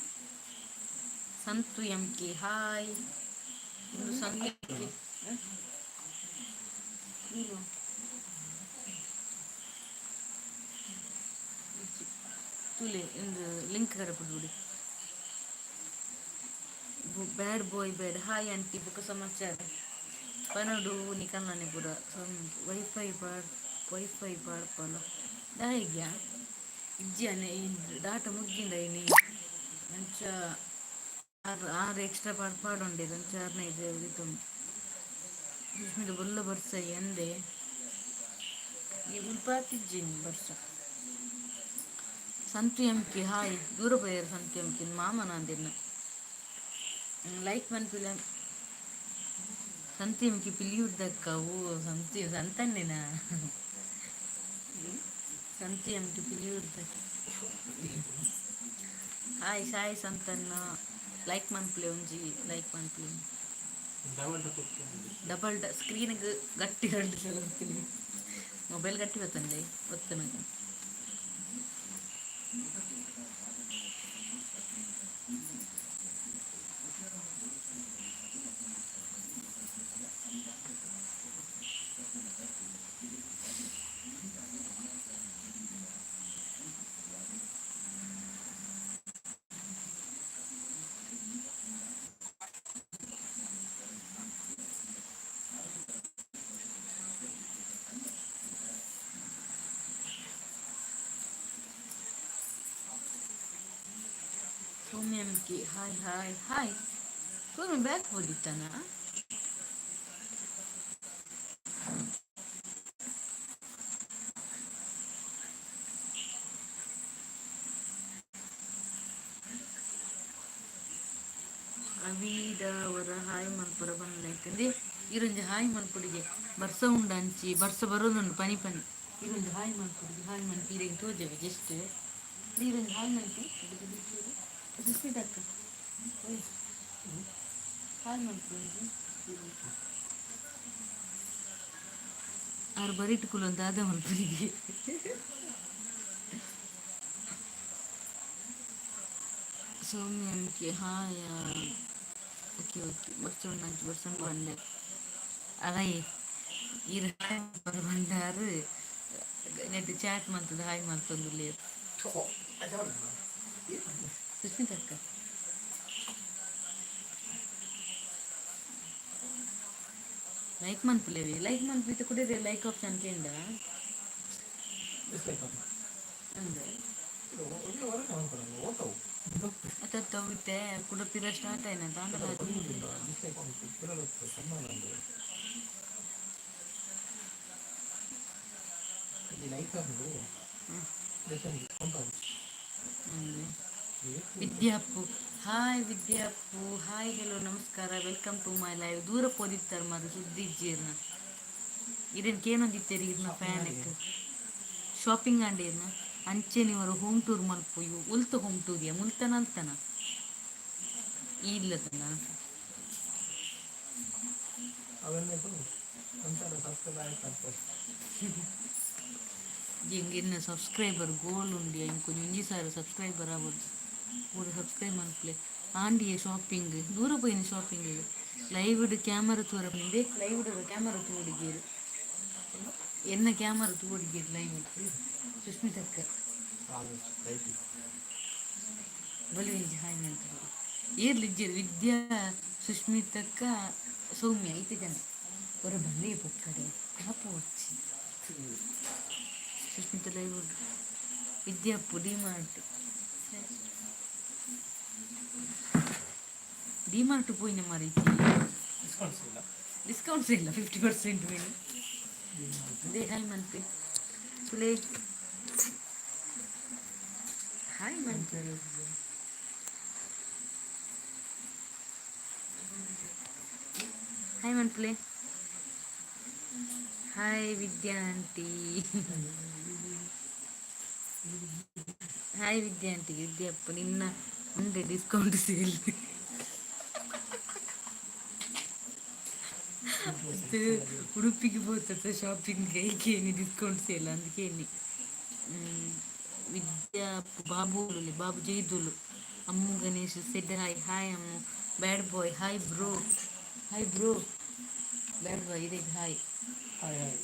S1: Santhu M K hi. ಇಂದು ಸಂತು ನೀನು ತುಲೆ ಇಂದು ಲಿಂಕ್ ಕಡ ಬಿಡ್ಬಿಡಿ. Bad boy bad. Hi aunty, ಬುಕ್ಕ ಸಮಾಚಾರ ಪನಡು ನಿಕಲ್ನಾನೆ ಪೂರ. ವೈಫೈ ಪಾಡ್, ವೈಫೈ ಪಾಡ್ಪಲ ದಾಯಿಗ್ಯಾ? ಇಜ್ಜಿ ಅನೆ. ಈ ಡಾಟ ಮುಗ್ಗಿಂಡ ಇನಿ. ಅಂಚ ಆರು ಆರು ಎಕ್ಸ್ಟ್ರಾ ಪಾಡ್ ಪಾಡೊಂಡೇರು. ಅಂಚ ಆರ್ನ ಇದು ಇದು ಸುಷ್ಮಿತ ಬೊಲ್ಲ ಬರ್ಸ ಎಂದೆ. ಈ ಉಲ್ಪಾತಿಜ್ಜಿನಿ ಬರ್ಸ. Santhu M K hi. ದೂರ ಪೋಯೆರ್ ಸಂತು ಎಂ ಕೆ ಮಾಮನ ಅಂದಿನ. ಲೈಕ್ ಮನ್ಪಿಲ್ಲ. ಸಂತು ಎಂ ಕೆ ಪಿಲಿಯುರ್ದಕ್ಕ. ಓ ಸಂತು ಸಂತಣ್ಣೆನಾ? ಸಂತು ಎಂ ಕೆ ಪಿಲಿಯುರ್ದಕ್ಕ. ಹಾಯ್ ಸಾಯಿ ಸಂತಣ್ಣ. ಲೈಕ್ ಮನ್ಪುಲೆ, ಒಂಜಿ ಲೈಕ್ ಮನ್ಪುಲೆ. ಡಬಲ್ ಸ್ಕ್ರೀನ್ಗೆ ಗಟ್ಟಿ ಎರಡು ಸಲ ಒತ್ತಿಲಿ. ಮೊಬೈಲ್ ಗಟ್ಟಿ ಬತ್ತಂದೆ ಒತ್ತನಾಗ. ಸೌಮ್ಯಂಕಿ ಹಾಯ್ ಹಾಯ್ ಹಾಯ್. ಸೌಮ್ಯ ಬ್ಯಾಕ್ ಹೋದಿತ್ತಾನ? ಅವೀಡ ಅವರ ಹಾಯ್ ಮಲ್ಪುರ ಬಂದ್ಲೈಕಂದೆ. ಇರೊಂಜಿ ಹಾಯ್ ಮಲ್ಪುಡಿಗೆ. ಬರ್ಸ ಉಂಡು ಅಂಚಿ, ಬರ್ಸ ಬರೋದುಂಡು ಪನಿ ಪನಿ. ಇರೊಂಜಿ ಹಾಯ್ ಮಲ್ಪುಡಿಗೆ. ಹಾಯ್ ಮನ್ಪಿ. ಇರೆಗ್ ತೋಜವೆ ಜಸ್ಟ್. ಇರೊಂಜಿ ಹಾಯ್ ಮನ್ಪಿ. ಸುಸ್ಮಿತ ಅಕ್ಕ, ಓಯ್, ಹಾಯ್ ಮನ್ಪಿ. ಆರು ಬರಿಟ್ ಕುಲೊಂದು ದಾದ ಮಲ್ಪುಡಿಗೆ. ಸೌಮ್ಯಂಕಿ ಹಾಯ್. ಓಕೆ ಓಕೆ, ಬರ್ಸ ಉಂಡು ಅಂಚಿ, ಬರ್ಸ ಉಂಡು ಬಂಡೆ. ಅಲೈ, ಇರ್ ಹಾಯ್ ಬಂಡಾರು ನೆಟ್ ಚಾಟ್ ಮಂತದ ಹಾಯ್ ಮಲ್ತೊಂದುಲ್ಲೆರ್. ಸುಸ್ಮಿತ ಅಕ್ಕ, ಲೈಕ್ ಮನ್ಪುಲೇವಿ. ಲೈಕ್ ಮನ್ಪಿತ ಕುಡಿದ್ರೆ ಲೈಕ್ ಆಪ್ಷನ್ ಕೇಂಡ. ಅಂದೆ ಅತ್ತ ಇತ್ತೆ ಕುಡ ಪಿರ ಸ್ಟಾರ್ಟ್ ಆಯ್ನ ತಾಂಡ. ಅಂದೆ. ವಿದ್ಯಾಪ್ಪು ಹಾಯ್. ವಿದ್ಯಾಪ್ಪು ಹಾಯ್, ಹೆಲೋ, ನಮಸ್ಕಾರ, welcome to my live. ದೂರ ಪೋದಿತ್ತಾರೆ ಮಾತ, ಸುದ್ದಿ ಇಜ್ಜಿರ್ನ. ಇರೇನು ಕೇನೊಂದಿತ್ತೇರಿ ಇರ್ನ ಫ್ಯಾನ್ ಶಾಪಿಂಗ್ ಅಂಡ ಇರ್ನ. ಅಂಚೆನೆ ಅವರು ಹೋಮ್ ಟೂರ್ ಮಲ್ಪು. ಇವು ಉಲ್ತ ಹೋಮ್ ಟೂರ್ ಮುಲ್ತನ ಅಲ್ತನ ಇಲ್ಲದನ.
S2: ಅವೆಲ್ಲ ಒಂಥರ ಸಬ್ಸ್ಕ್ರೈಬ್ ಆಗ್ತದೆ.
S1: ಎಂಕ್ ಇನ್ನ ಸಬ್ಸ್ಕ್ರೈಬರ್ ಗೋಲ್ ಉಂಡು. ಎಂಕ್ 1000 ಸಬ್ಸ್ಕ್ರೈಬರ್ ಆವೊಡು. ಪೂರ ಸಬ್ಸ್ಕ್ರೈಬ್ ಮಲ್ಪುಲೆ. ಆಂಡಿಯೆ ಶಾಪಿಂಗ್, ದೂರ ಪೋಯಿನ ಶಾಪಿಂಗ್. ಲೈವ್ ಕ್ಯಾಮರಾ ತೂರ ಪಂಡೆ. ಲೈವ್ ಕ್ಯಾಮರಾ ತೂಡಿಗೇರು, ಎನ್ನ ಕ್ಯಾಮರಾ ತೂಡಿಗೇರು ಲೈವ್. ಸುಸ್ಮಿತಕ್ಕ ಬಲಿ ಒಂಜಿ ಹಾಯ್ ಮಾಡ್ತಾರೆ. ಏರ್ಲು ಇಜ್ಜೆರ್? ವಿದ್ಯಾ, ಸುಷ್ಮಿತಕ್ಕ, ಸೌಮ್ಯ, ಐತೆ ಜನ. ಹೊರ ಬನ್ನಿ ಪೊಕ್ಕಡೆ, ಕಾಪು ಹೊಚ್ಚಿ. Sushmita live. Vidyappu D Mart, D Mart ಪೋಯಿನ ಮಾರೈತಿ.
S2: ಡಿಸ್ಕೌಂಟ್ಸ್ ಇಲ್ಲ.
S1: ಡಿಸ್ಕೌಂಟ್ಸ್ ಇಲ್ಲ, 50% ಮೇಲೆ. ಅದೇ ಹಾಯ್ ಮನ್ಪಿ ತುಲೆ. ಹಾಯ್ ಮನ್ಪಿ. ಹಾಯ್ ಮನ್ಪುಲೆ. Hi Vidya aunty. Hi Vidya aunty. Vidyappa ನಿನ್ನ ಮುಂದೆ ಡಿಸ್ಕೌಂಟ್ ಸೇಲ್. ಉಡುಪಿಗೆ ಪೋತತ್ತ ಶಾಪಿಂಗ್ ಏನಿ ಡಿಸ್ಕೌಂಟ್ ಸೇಲ್ ಅಂದಕ್ಕೆ ಎನ್ನಿ. ವಿದ್ಯಾ ಬಾಬು ಬಾಬು ಜೈದುಲು. Ammu Ganesh said hi. Hi Ammu. Bad boy hi bro. Hi bro. Bad boy ಇದೆ ಹಾಯ್.
S2: Hi hi.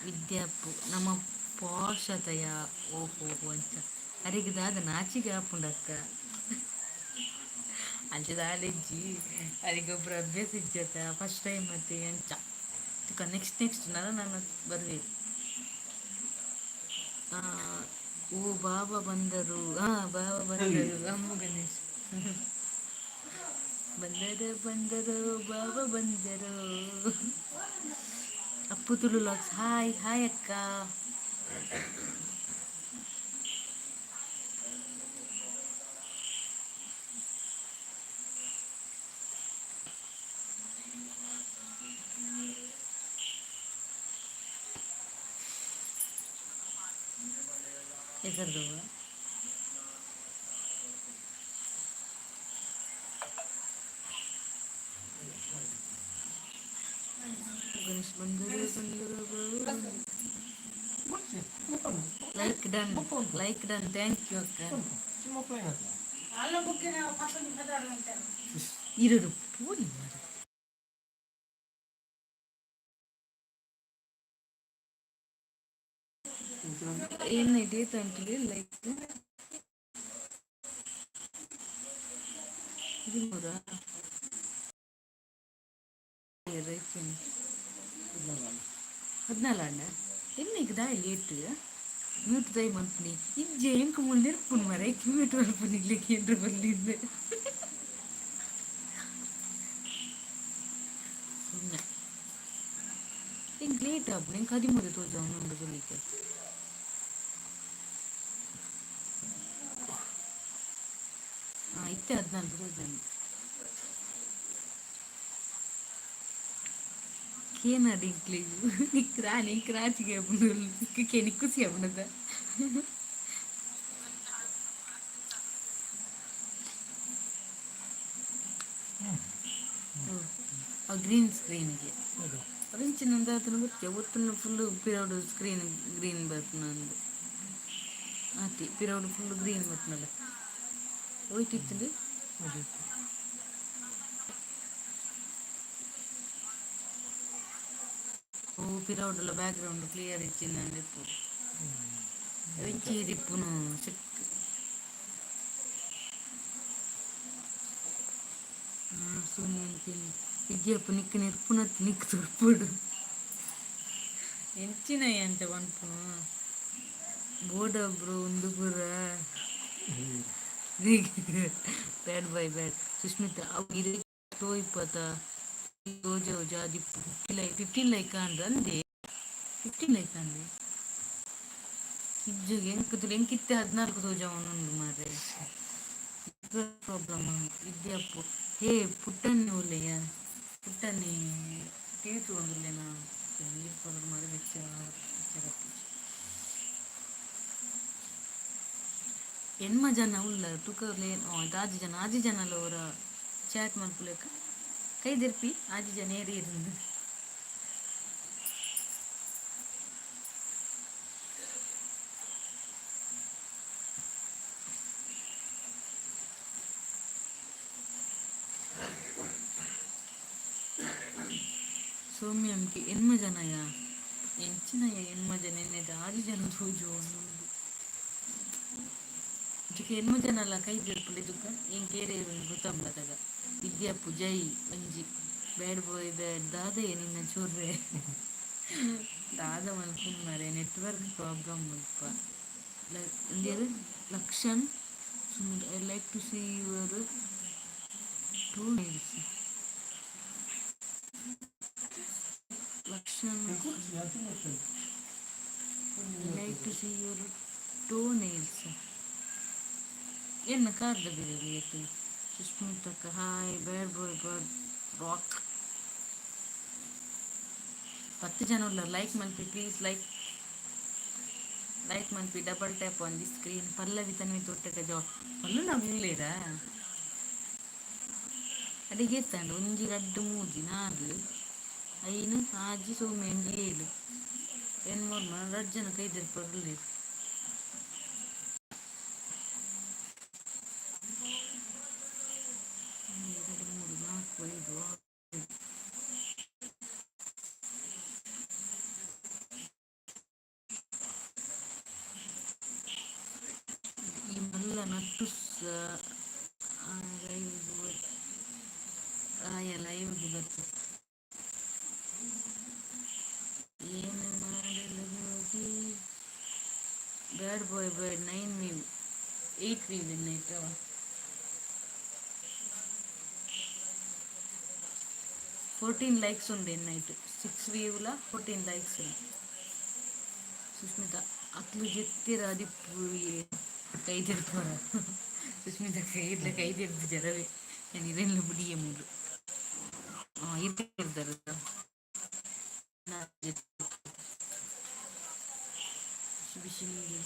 S1: ವಿದ್ಯಾಪ್ಪು ನಮ್ಮ ಪಾಶತಯ. ಓಹೋ, ಅಂಚ ಅರೆಗ್ ದಾದ ನಾಚಿಗೆ ಆಪುಂಡಕ್ಕ. ಅಂಚ ದಾಲೆಜ್ಜಿ, ಅರೆಗ್ ಒಬ್ರು ಅಭ್ಯಾಸ ಇಜ್ಜತ, ಫಸ್ಟ್ ಟೈಮ್. ಮತ್ತೆ ಅಂಚ ತುಕ ನೆಕ್ಸ್ಟ್ ನೆಕ್ಸ್ಟ್ ನನ ನನ ಬರ್ವೇರು. ಓ ಬಾಬಾ ಬಂದರು. ಹಾ, ಬಾಬಾ ಬಂದರು. ಅಮ್ಮು ಗಣೇಶ್ ಬಂದರು, ಬಂದರು, ಬಾಬಾ ಬಂದರು. ಅಪ್ಪು ತುಳು ಲಾಗ್ಸ್ ಹಾಯ್. ಹಾಯ್ ಅಕ್ಕ. ಹೆಸರ್ದವ ಗಣೇಶ್ ಬಂದರು, ಬಂದರು. Like done, like done. Thank you ಅಕ್ಕ. ಇರರು ಪೋಲಿ ಮಾರ. ಏನ ಡೇಟ್ ಅಂಟಲಿ ಲೈಕ್ 13. 14 ಅಣ್ಣ. ಎನ್ನಿಗೆ ದಾಯಿ ಲೇಟ್? ಮ್ಯೂಟ್ ದೈ ಮಲ್ಪುನಿ ಇಜ್ಜೆ, ಎಂಕ್ ಮೂಲು ನೆರ್ಪುನು ಮಾರ್ರೆ, ಮ್ಯೂಟ್ ಮಲ್ಪುನಿ ಇಗ್ಲೆಗ್ ಕೇಂಡ್ರೆ ಬಲ್ಲಿಂದ್. ಸೌಮ್ಯ, ಎಂಕ್ ಲೇಟ್ ಆಪುಂಡು. ಎಂಕ್ 13 ತೋಜಾವುಂಡು ತೂಲಿಕ್ಕೆ. ಹಾಂ, ಇತ್ತೆ 14 ತೋಜಂಡು. ಕೇನಡ್ ಎಂಕ್ಲೆಗ್. ನಿಕ್ಕ್ ರಾಣಿ, ಎಂಕ್ ನಾಚಿಗೆ ಆಪುಂಡು. ನಿಕ್ಕ್ ಕೇನಿ ಖುಷಿ ಆಪುಂಡತ? ಆ ಗ್ರೀನ್ ಸ್ಕ್ರೀನ್ಗೆ ಅವೆಂಚಿನ ದಾದನ ಗೊತ್ತಿಜ್ಜಿ. ಒತ್ತುಂಡ ಫುಲ್ ಪಿರವುಡು ಸ್ಕ್ರೀನ್ ಗ್ರೀನ್ ಬರ್ಪುನಂದು. ಆತೆ, ಪಿರವುಡು ಫುಲ್ ಗ್ರೀನ್ ಬರ್ಪುನಲ್ಲ. ಒಯ್ತಿತ್ತುಂಡು. ಓ, ಪಿರವುಡುಲ ಬ್ಯಾಕ್ ಗ್ರೌಂಡ್ ಕ್ಲಿಯರ್ ಇಜ್ಜಿಂದಂದು ಇಪ್ಪು. ಅವೆಂಚಿ ಇಪ್ಪುನು ಚೆಕ್. ಸುಮ್ಮನೆ ವಿದ್ಯಾಪ ನಿಕ್ಕ್ ನೆರ್ಪುನತ್ ನಿಕ್ಕ್ ತೋರ್ಪೊಡು. ಎಂಚಿನ ಅಂಚ ಪನ್ಪುನು? ಬೋಡ ಬ್ರೋ ಉಂದು ಪೂರ. ಬ್ಯಾಡ್ ಬಾಯ್ ಬ್ಯಾಡ್. ಸುಸ್ಮಿತಾ, ಅವು ಇರೆ ತೋಯಿಪತ ತೋಜವು ಜಾದಿ. 50 ಲೈಕ್, 15 ಲೈಕ್ ಆಂಡ್ ಅಂದೆ, 15 ಲೈಕ್ ಅಂದೆ. ಇಜ್ಜು, ಎಂಕ್ ತೂಲೆ, ಎಂಕ್ ಇತ್ತೆ 14 ತೋಜಾವೊಂದುಂಡು ಮಾರ್ರೆ. ಪ್ರಾಬ್ಲಮ್ ವಿದ್ಯಾಪು. ಹೇ ಪುಟ್ಟಣ್ಣೆ ಉಲ್ಲೆಯ? ಪುಟ್ಟಣ್ಣೆ ಟಿವಿ ತೂವೊಂದುಲ್ಲೆನಾ? ನೀರು ಪರಡು ಮಾರೆ, ಬೆಚ್ಚ ಬೆಚ್ಚ. ಎಣ್ಮ ಜನ ಉಲ್ಲ ತುಕರ್ಲೆ. ಆಜಿ ಜನ, ಆಜಿ ಜನ ಅವರ ಚಾಟ್ ಮಲ್ಪುಲೆಕ ಕೈ ದೆರ್ಪಿ. ಆಜಿ ಜನ ಏರಿ ಇರಂದು. ಸೌಮ್ಯಂಕಿ ಎಣ್ಮ ಜನಯ? ಎಂಚಿನಯ ಎಣ್ಮ ಜನ? ಎನ್ನೆದ ಆಜಿ ಜನ ತೋಜುಂಡು. ಇದಕ್ಕೆ ಎಣ್ಮ ಜನ ಅಲ್ಲ. ಕೈ ದೆರ್ಪುಂಡು ಇದಕ್ಕ. ಎಂಕ್ ಏರೆ ಗೊತ್ತಾಂಬದಾಗ. ವಿದ್ಯಾಪು ಜೈ ಒಂಜಿ. ಬ್ಯಾಡ್ ಬಾಯ್ ಬ್ಯಾಡ್. ದಾದಯ್ಯ ನಿನ್ನ ಚೂರ್ರೆ? ದಾದ ಮಲ್ಪುನು ಮಾರ್ರೆ? ನೆಟ್ವರ್ಕ್ ಪ್ರಾಬ್ಲಮ್ ಮುಲ್ಪ. ಒಂಜೇರು ಲಕ್ಷಣ್ Sumit, I like to see your toe nails. Lakshan, I like to see your toe nails. ಎನ್ನ ಕಾರ್ದ ಬೇರೆ. ಸುಸ್ಮಿತಕ್ಕ hi. Bad boy bad rock. 10 ಜನ ಉಲ್ಲ. ಲೈಕ್ ಮಲ್ಪಿ ಪ್ಲೀಸ್. ಲೈಕ್ ಲೈಕ್ ಮಲ್ಪಿ. Double tap on the screen. Pallavi Tanvi ತೋಟಕ ಜೋ ಪಲ್ಲು ನಾವು ಉಲ್ಲೇರಾ? ಅಡಿಗೆ ಎತ್ತಂಡು. ಒಂಜಿ, ರಡ್ಡ್, ಮೂಜಿ, ನಾಲ್, ಐನ್, ಆಜಿ, ಸೌಮ್ಯ ಒಂಜಿ, ಏಳು, ಎಣ್ಮ, ರಡ್ಡ್ ಜನ ಕೈ ದೆರ್ಪರು ಉಲ್ಲೆರ್. ಒಂದು, ಎರಡು, ಮೂರು, ನಾಲ್ಕು, ಐದು, ಆರು. ಈ ಮಲ್ಲ ನಟ್ಟುಸ್ ಲೈವ್ ಆಯ ಲೈವ್ ಬತ್ತು. ಏನು ಮಾಡಲು ಹೋಗಿ? Bad boy bad. Nine view, eight view ಎನ್ನೈತ. 14 ಲೈಕ್ಸ್ ಉಂಡು ಎನ್ನೈಟ್. ಸಿಕ್ಸ್ ವೀವ್ಲ 14 ಲೈಕ್ಸ್. ಸುಸ್ಮಿತಾ, ಅಕ್ಲು ಜೆತ್ತಿರ ಅದಿಪ್ಪು. ಕೈ ದೆರ್ಪರ ಸುಸ್ಮಿತಾ? ಕೈ ಕೈ ದೆರ್ಪು ಜರವೇ. ನಾನು ಇರೆಲ್ಲ ಬುಡಿಯೆ ಮೂಲು. ಹಾಂ, ಇರ್ತಾರೆ. ಬಿಸಿ ಬಿಸಿ ನೀರು.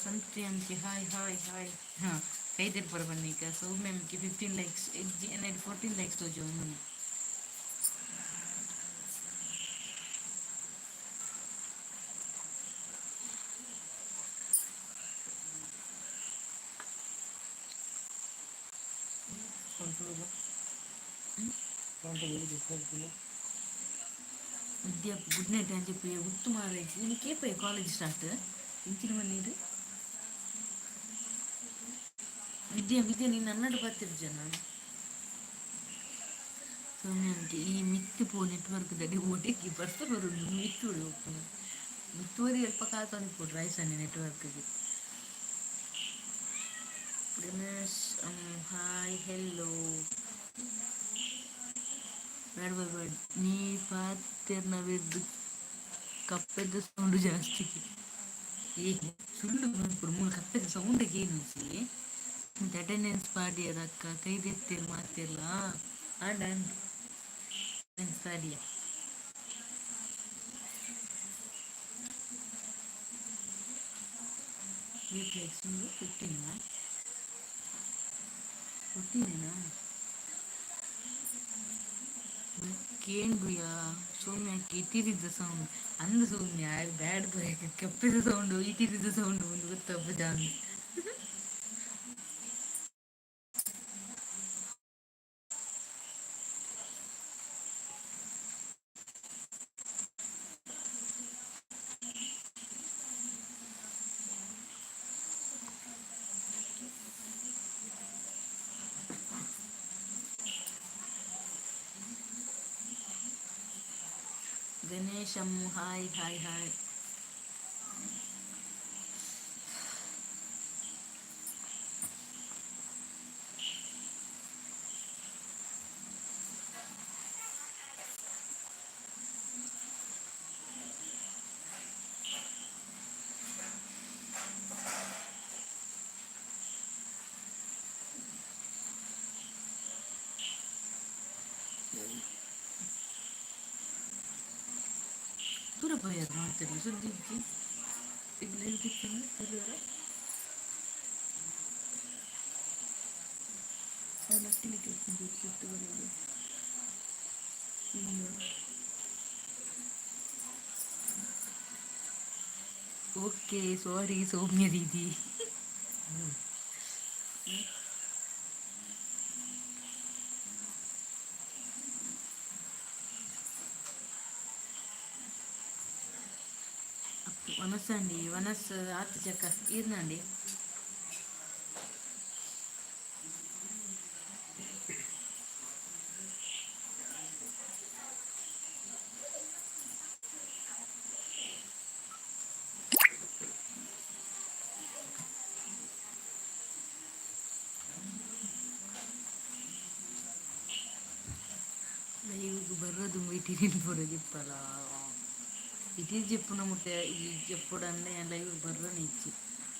S1: ಸಂತೆ ಅಂಕೆ ಹಾಯ್ ಹಾಯ್ ಹಾಯ್. ಹಾಂ, ಕೈ ದೆರ್ಪರ ಬನ್ನಿ. ಸೌಮ್ಯಂಕೆ 15 ಲೈಕ್ಸ್. ಎಜ್ಜಿ, ಎನ್ನೈಟ್ 14 ಲೈಕ್ಸ್ ತೋಜು. ವಿದ್ಯಾ, ಗುಡ್ ನೈಟ್ ಅಂತ చెప్పి ಗುತ್ತು ಮಾರ. ನಿನಗೆ ಕಾಲೇಜ್ ಸ್ಟಾರ್ಟ್ ಇಂಚಿನ ಮನ್ನೀರು. ವಿದ್ಯಾ, ವಿದ್ಯಾ, ನೀನು ನನ್ನಡು ಬರ್ತಿರ್ಜನ. ಸೌಮ್ಯ ಅಂಕೆ, ಈ ಮಿತ್ತು ಪೋ ನೆಟ್ವರ್ಕ್ ದಡಿ ಓಟೆಕ್ಕಿ ಬರ್ಸ ಬರುಂಡು. ಮಿತ್ತು ಹೋಗ್ತಾನೆ. ಮುತ್ತುವರಿ ಅಲ್ಪ ಕಾತೊಂದಿಪ್ಪೊಡು ರೈಸನ್ನಿ ನೆಟ್ವರ್ಕ್ಗೆ. Ganesh, hi, hello. ಬೇಡ ಬೇಡ, ನೀ ಪಾತೆರ್ನವೆರ್ದ್ ಕಪ್ಪೆದ ಸೌಂಡ್ ಜಾಸ್ತಿ. ಏ ಸುಳ್ಳು ಮನ್ಪುಡು, ಮೂಲು ಕಪ್ಪೆದ ಸೌಂಡ್ ಕೇನುಜಿ. ಅಟೆಂಡೆನ್ಸ್ ಪಾಡಿಯರ ಅಕ್ಕ? ಕೈ ದೆತ್ತೇರ್ ಮಾತೆರ್ಲ. ಆಂಡ ಅಟೆಂಡೆನ್ಸ್ ಪಾಡಿಯ. ರಿಫ್ಲೆಕ್ಸ್ 15. 15. ಕೇಂಡುಯಾ ಸೌಮ್ಯಕ್ಕೆ ಇತಿರಿದ ಸೌಂಡ್ ಅಂದು. ಸೌಮ್ಯ ಬ್ಯಾಡ್ ಬಾಯ್, ಕಪ್ಪೆದ ಸೌಂಡು ಇತಿರಿದ ಸೌಂಡು ಒಂದು ಗೊತ್ತಪ್ಪಜ ಅಂದು. ಗಣೇಶಂ, ಹಾಯ್ ಹಾಯ್ ಹಾಯ್. ದೂರ ಪೋಯರ್ ಮಾತೆರ್ಲ ಸುದ್ದಿ ಇಜ್ಜಿ. ಇಲ್ಲ ಇರ್ದಿತ್ತಿಲ್ಲ. ಸಿಟ್ಟು ಬರೋದು ಇಲ್ಲ. ಓಕೆ, ಸಾರಿ ಸೌಮ್ಯ ದೀದಿ. ವನಸಂಡಿ ವನಸ್ ಆತು ಚಕ್ಕ ಈರ್ನಂಡಿ. ಲೈವ್ಗೆ ಬರೋದು ಇಟ್ಟಿರಿನ್ ಪೂರ ಇಟ್ಟಿರ್ ಜೆಪ್ಪುನ ಮುಟ್ಟೆ ಜೆಪ್ಪುಡಂದೆ ಲೈವ್ ಬರ್ರನೆ ಇಜ್ಜಿ.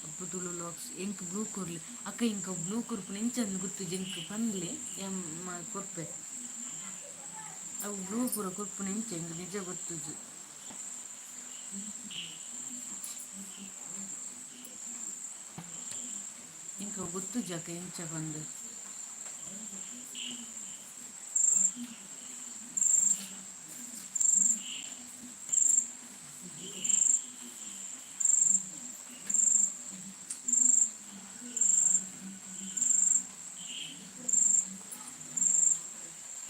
S1: ಅಪ್ಪು ತುಳು ಲಾಕ್ಸ್ ಎಂಕ್ ಬ್ಲೂ ಕೊರ್ಲಿ ಅಕ್ಕ. ಇಂಕ ಬ್ಲೂ ಕೊರ್ಪುನ ಎಂಚಂದ್ ಗೊತ್ತುಜಿ ಎಂಕ್, ಪನ್ಲೆ ಎಮ್ಮ ಕೊರ್ಪೆ. ಅವು ಬ್ಲೂ ಪೂರ ಕೊರ್ಪುನ ಎಂಚ ಎಂಕ್ ನಿಜ ಗೊತ್ತುಜಿ. ಎಂಕ್ ಅವು ಗೊತ್ತುಜಿ ಅಕ್ಕ ಎಂಚ ಪಂದ್.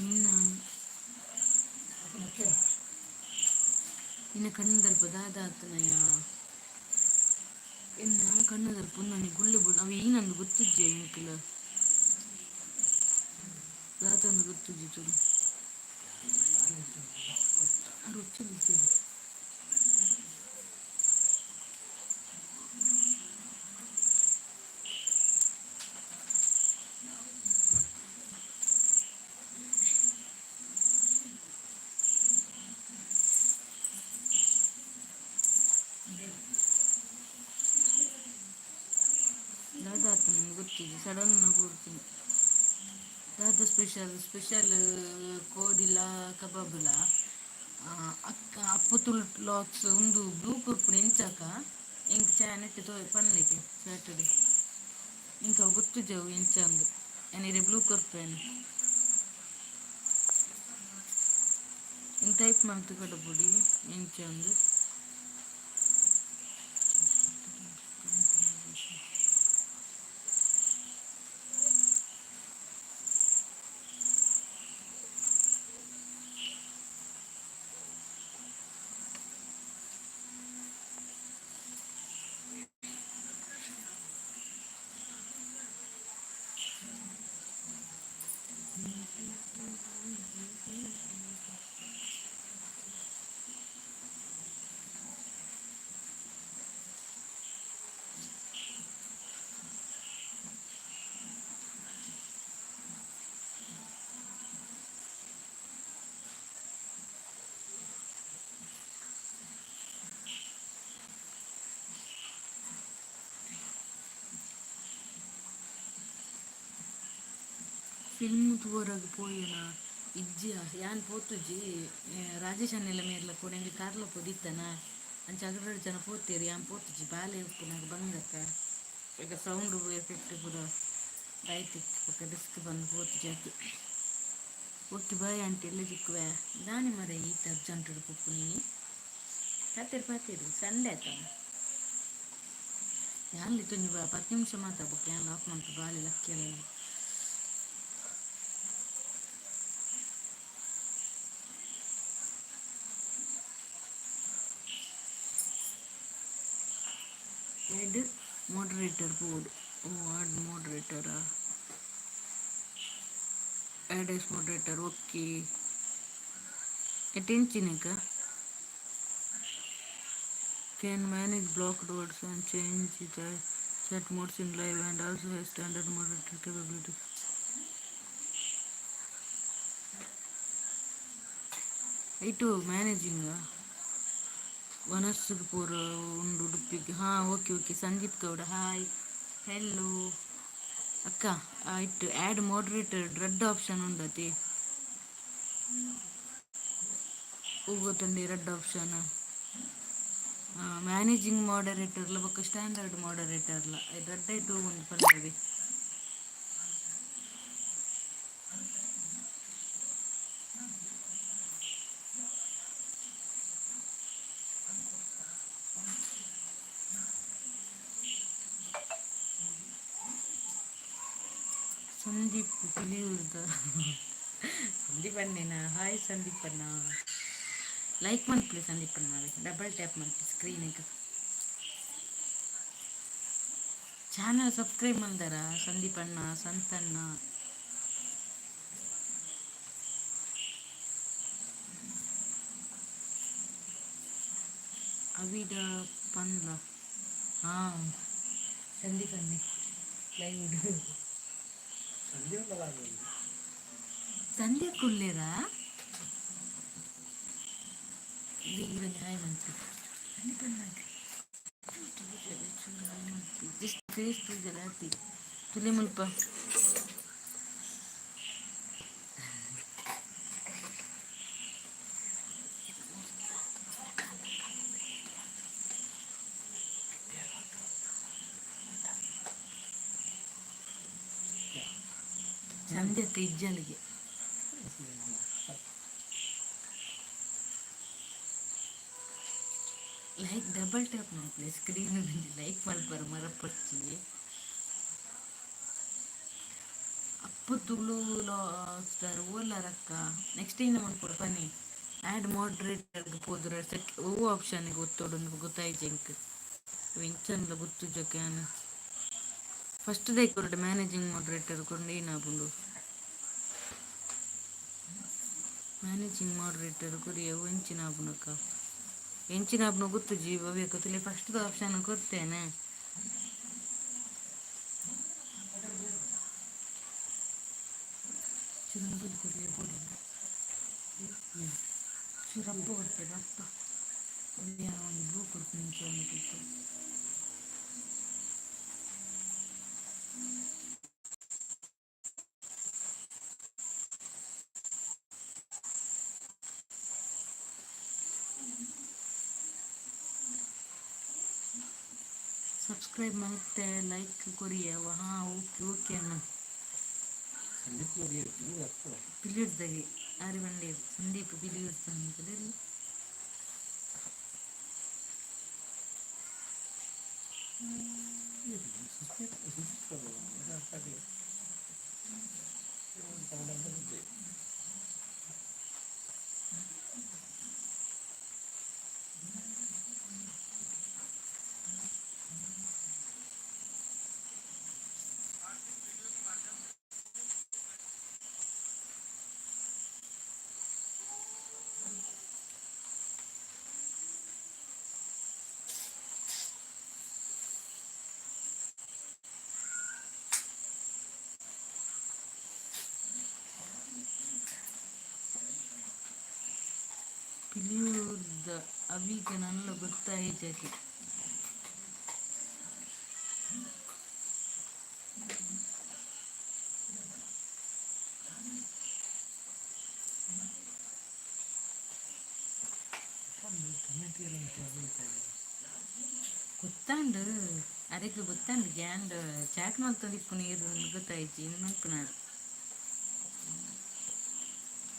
S1: ನಿನ್ನ ನಿನ್ನ ಕಣ್ಣದಲ್ಪ ದಾದ ಆತನಯ್ಯ? ಎನ್ನ ಕಣ್ಣದಲ್ಪ ಒಂದೊಂಜಿ ಗುಳ್ಳೆ ಬುಡ್ ಅವು ಈನಂದು ಗೊತ್ತುಜ್ಜೆ ಎಂಕ್ಲ. ದಾದಂದು ಗೊತ್ತುಜ್ಜಿ ತುಳು ರುಚಿ. ದಾದ ಆತನಂದು ಗೊತ್ತಿಜ್ಜಿ, ಸಡನ್ ಕೊಡ್ತೀನಿ. ದಾದ ಸ್ಪೆಷಲ್? ಸ್ಪೆಷಲ್ ಕೋಡಿಲ ಕಬಾಬುಲ ಅಕ್ಕ. ಅಪ್ಪು ತುಳು ಲಾಕ್ಸ್ ಉಂದು ಬ್ಲೂ ಕೊರ್ಪುನ ಎಂಚಕ್ಕ ಎಂಕ್ ಚಾನೆಟ್ ತೋ ಪನ್ಲೆಕೆ ಸ್ಯಾಟರ್ಡೆ. ಇಂಕ ಅವು ಗೊತ್ತುಜಿ ಅವು ಎಂಚ ಅಂದ್. ಯಾನ್ ಇರೆ ಬ್ಲೂ ಕೊರ್ಪೇನು. ಇಂಕ್ ಟೈಪ್ ಮಲ್ತ್ ಕಡಪುಡಿ ಎಂಚ ಅಂದ್. ಫಿಲ್ಮ್ ತೂವರಾಗ ಪೋಯೆನ? ಇಜ್ಜಿಯ, ಯಾನ್ ಪೋತುಜಿ. ರಾಜೇಶ್ ಅನ್ನೆಲ್ಲ ಮೇರ್ಲ ಕೂಡ ಎಂಕ್ ಕಾರ್ಲ ಪೋದಿತ್ತನ. ಅಂಚ ಅಗಡ ಜನ ಪೋತೇರು, ಯಾನ್ ಪೋತುಜಿ. ಬಾಲೆ ಉಪ್ಪುನಾಗ ಬಂಗತ್ತ ಈಗ ಸೌಂಡ್ ಎಫೆಕ್ಟ್ ಪೂರ ದಾಯ್ತಿಕ್ ಬೊಕ್ಕ ರಿಸ್ಕ್ ಬಂದು ಪೋತುಜಿ ಅದು. ಓಕೆ, ಬಾಯ್ ಆಂಟಿ, ಎಲ್ಲ ಸಿಕ್ಕುವೆ. ದಾನೆ ಮರ ಈತ ಅರ್ಜೆಂಟ್ ಪೋಪುನಿ? ಪಾತೇರು ಪಾತೇರು, ಸಂಡೆ ಆತ. ಯಾನ್ಲಿ ತೊಂಜಿ ಬಾ 10 ನಿಮಿಷ ಮಾತಾ ಬೊಕ್ಕ ಯಾನ್ ಆಫ್ ಮಂತು. ಬಾಲೆ ಲಕ್ಕಿಯಲ್ಲ. Add moderator board. Oh, add moderator, add as moderator. Okay, ಎಂಚಿನಕ? Can manage blocked words and change the chat modes in live and also has standard moderator capabilities. ಇಟ್ಟು ಮ್ಯಾನೇಜಿಂಗ್ ವನಸ್ಸಿಗೆ ಪೂರ ಉಂಡು ಉಡುಪಿಗೆ. ಹಾಂ, okay okay. Sandeep Gowda, hi, hello. ಅಕ್ಕ, ಆಯ್ತು. Add moderator ರಡ್ಡ್ option ಉಂಡತಿ? ಗೊತ್ತುಂಡಿ ರಡ್ಡ್ option? Managing ಮಾಡರೇಟರ್ಲ ಬೊಕ್ಕ ಸ್ಟ್ಯಾಂಡರ್ಡ್ ಮಾಡರೇಟರ್ಲ. ರಡ್ಡ್ ಐಟು ಒಂದು ಪಲ್ಲೆವಿ. ಸಂದೀಪ್ ಪಿಲಿಯೂರ್ದ ಸಂದೀಪ್ ಅಣ್ಣೇನಾ? ಹಾಯ್ ಸಂದೀಪ್ ಅಣ್ಣ. ಲೈಕ್ ಮನ್ಪುಲೆ ಸಂದೀಪ್ ಅಣ್ಣ, ಡಬಲ್ ಟ್ಯಾಪ್ ಮನ್ಪಿ ಸ್ಕ್ರೀನಿಗೆ. ಚಾನಲ್ ಸಬ್ಸ್ಕ್ರೈಬ್ ಮಂದಾರ ಸಂದೀಪ್ ಅಣ್ಣ, ಸಂತಣ್ಣ? ಅವಿಡ ಪನ್ಲ. ಹಾಂ ಸಂದೀಪ್ ಅಣ್ಣೆ ಲೈವ್.
S2: ಸಂಜೆ.
S1: ಸಂಧ್ಯಾ ಕುಲ್ಲೇರಾ? ಈಗ ಹಾಯ್ ಮಂತಿ ಸಂದೀಪ್ ಅಣ್ಣ. ಜಸ್ಟ್ ಫೇಸ್ ತೂಜಲ ಆತಿ ತುಲೆ ಮುಲ್ಪ. ಸಂಧ್ಯಕ್ಕ ಇಜ್ಜಲಿಗೆ. ಲೈಕ್ ಡಬಲ್ ಟ್ಯಾಪ್ ಮಲ್ಪಲೆ ಸ್ಕ್ರೀನ್. ಲೈಕ್ ಮಲ್ಪರ ಮರಪೊರ್ಚಿ. ಅಪ್ಪು ತುಳು ಸ್ಟಾರ್ ಓಲಾರಕ್ಕ? ನೆಕ್ಸ್ಟ್ ಏನ ಮನ್ಪೊಡು ಪನ್ನಿ. ಆ್ಯಡ್ ಮಾಡ್ರೇಟರ್ಗೆ ಪೋದುರ ಸೆಟ್ ಒವ್ವು ಆಪ್ಷನ್ಗೆ ಒತ್ತೊಡು ಗೊತ್ತಾಯ್ತು ಎಂಕ್. ಎಂಚನ್ಲ ಗೊತ್ತುಜಕ್ಕೆ ಯಾನ್. ಫಸ್ಟ್ ದೈ ಕೊರಡು ಮ್ಯಾನೇಜಿಂಗ್ ಮಾಡ್ರೇಟರ್ ಕೊಂಡು ಏನಾಪುಂಡು? ಮ್ಯಾನೇಜಿಂಗ್ ಮಾಡ್ರೇಟರ್ ಕೊರಿಯ ಎಂಚಿನ ಆಪುಂಡಕ್ಕ? ಎಂಚಿನ ಆಪುಂಡು ಗೊತ್ತುಜಿ ಭವ್ಯಕ್ಕ. ತುಲೆ ಫಸ್ಟ್ ಆಪ್ಷನ್ ಕೊರ್ತೇನೆ. ಚುರಂಗುಲ್ ಕೊರಿಯ ಬೋಡು. ಚುರಪ್ಪ ಕೊಡ್ತೇನೆ ಅಪ್ಪ. ಒಂದು ಬ್ಲೂ ಕೊಡ್ತೀನಿ ಒಂದು. ಸಬ್ಸ್ಕ್ರೈಬ್ ಮತ್ತೆ ಲೈಕ್ ಕೊರಿಯ. ಹಾಂ, ಓಕೆ ಓಕೆ ಅಣ್ಣ.
S2: ಸಂದೀಪ್.
S1: ಪಿಲಿಯುರ್ದಾಗೆ ಆರಿ ಬಂಡೇರು ಸಂದೀಪ್ ಪಿಲಿಯೂರ್ದ ಅಂತೇಳಿ. ಪಿಲಿಯೂರ್ದ ಅವೀಗ ನನ್ನ ಗೊತ್ತಾಯಿಜಾಗೆ.
S2: ಕಮೆಂಟ್ ಇರಂತ.
S1: ಗೊತ್ತಾಂಡು, ಅರೆಗ್ ಗೊತ್ತಾಂಡು. ಗ್ಯಾಂಡ್ ಚಾಟ್ ಮಲ್ತೊಂದಿಪ್ಪುನ ನೀರು ಗೊತ್ತಾಯ್ಚಿ ಇನ್ನು ಮಲ್ಪುನಾರು.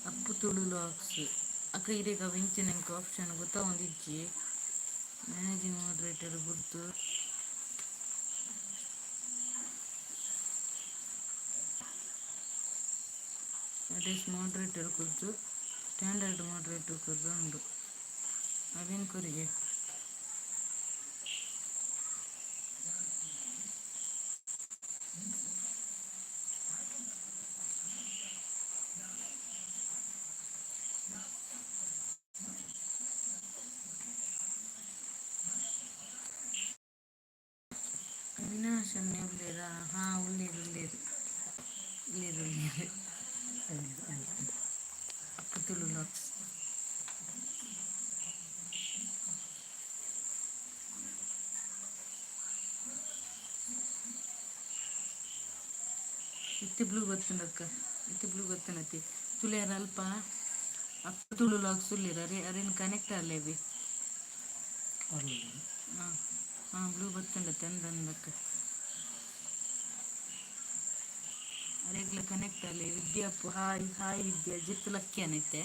S1: ಅಪ್ಪು ತುಳು ಲಾಕ್ಸ್ ಅಕ್ಕ, ಇರೆಗ್ ಅವು ಇಂಚಿನ ಎಂಕ್ ಆಪ್ಷನ್ ಗೊತ್ತಾವೊಂದಿಜ್ಜಿ. ಮ್ಯಾನೇಜಿಂಗ್ ಮಾಡರೇಟರ್ ಬುಡ್ದು ಅಡೇಸ್ ಮಾಡರೇಟರ್ ಕೊರ್ದು, ಸ್ಟ್ಯಾಂಡರ್ಡ್ ಮಾಡರೇಟರ್ ಕೊರ್ದು ಉಂಡು. ಅವೇನು ಕೊರಿಗೆ. ಅವಿನಾಶ್ ಅಣ್ಣೆ ಉಲ್ಲೇರಾ? ಹಾಂ, ಉಲ್ಲೇರು ಉಲ್ಲೇರು ಉಲ್ಲೇರು ಉಲ್ಲೇರು. ಅಪ್ಪು ತುಳು ಲಾಕ್ಸ್. ಇತ್ತೆ ಬ್ಲೂ ಗೊತ್ತುಂಡಕ್ಕ, ಇತ್ತೆ ಬ್ಲೂ ಗೊತ್ತುಂಡತ್ತಿ. ತುಳಿಯರ ಅಲ್ಪ ಅಪ್ಪು ತುಳು ಲಾಕ್ಸ್ ಉಲ್ಲೇರು. ಅರೆ, ಅರೇನು ಕನೆಕ್ಟ್ ಅಲ್ಲೇವಿ. ಹಾಂ ಹಾಂ, ಬ್ಲೂ ಬತ್ತುಂಡತ್ತೆ ಅಂದಂದಕ್ಕ. ಅರೆಗ್ಲ ಕನೆಕ್ಟ್ ಅಲ್ಲಿ. ವಿದ್ಯಾಪ್ಪು, ಹಾಯ್ ಹಾಯ್ ವಿದ್ಯಾ. ಜಿತ್ತು ಲಕ್ಕಿ ಅನ್ನೈತೆ.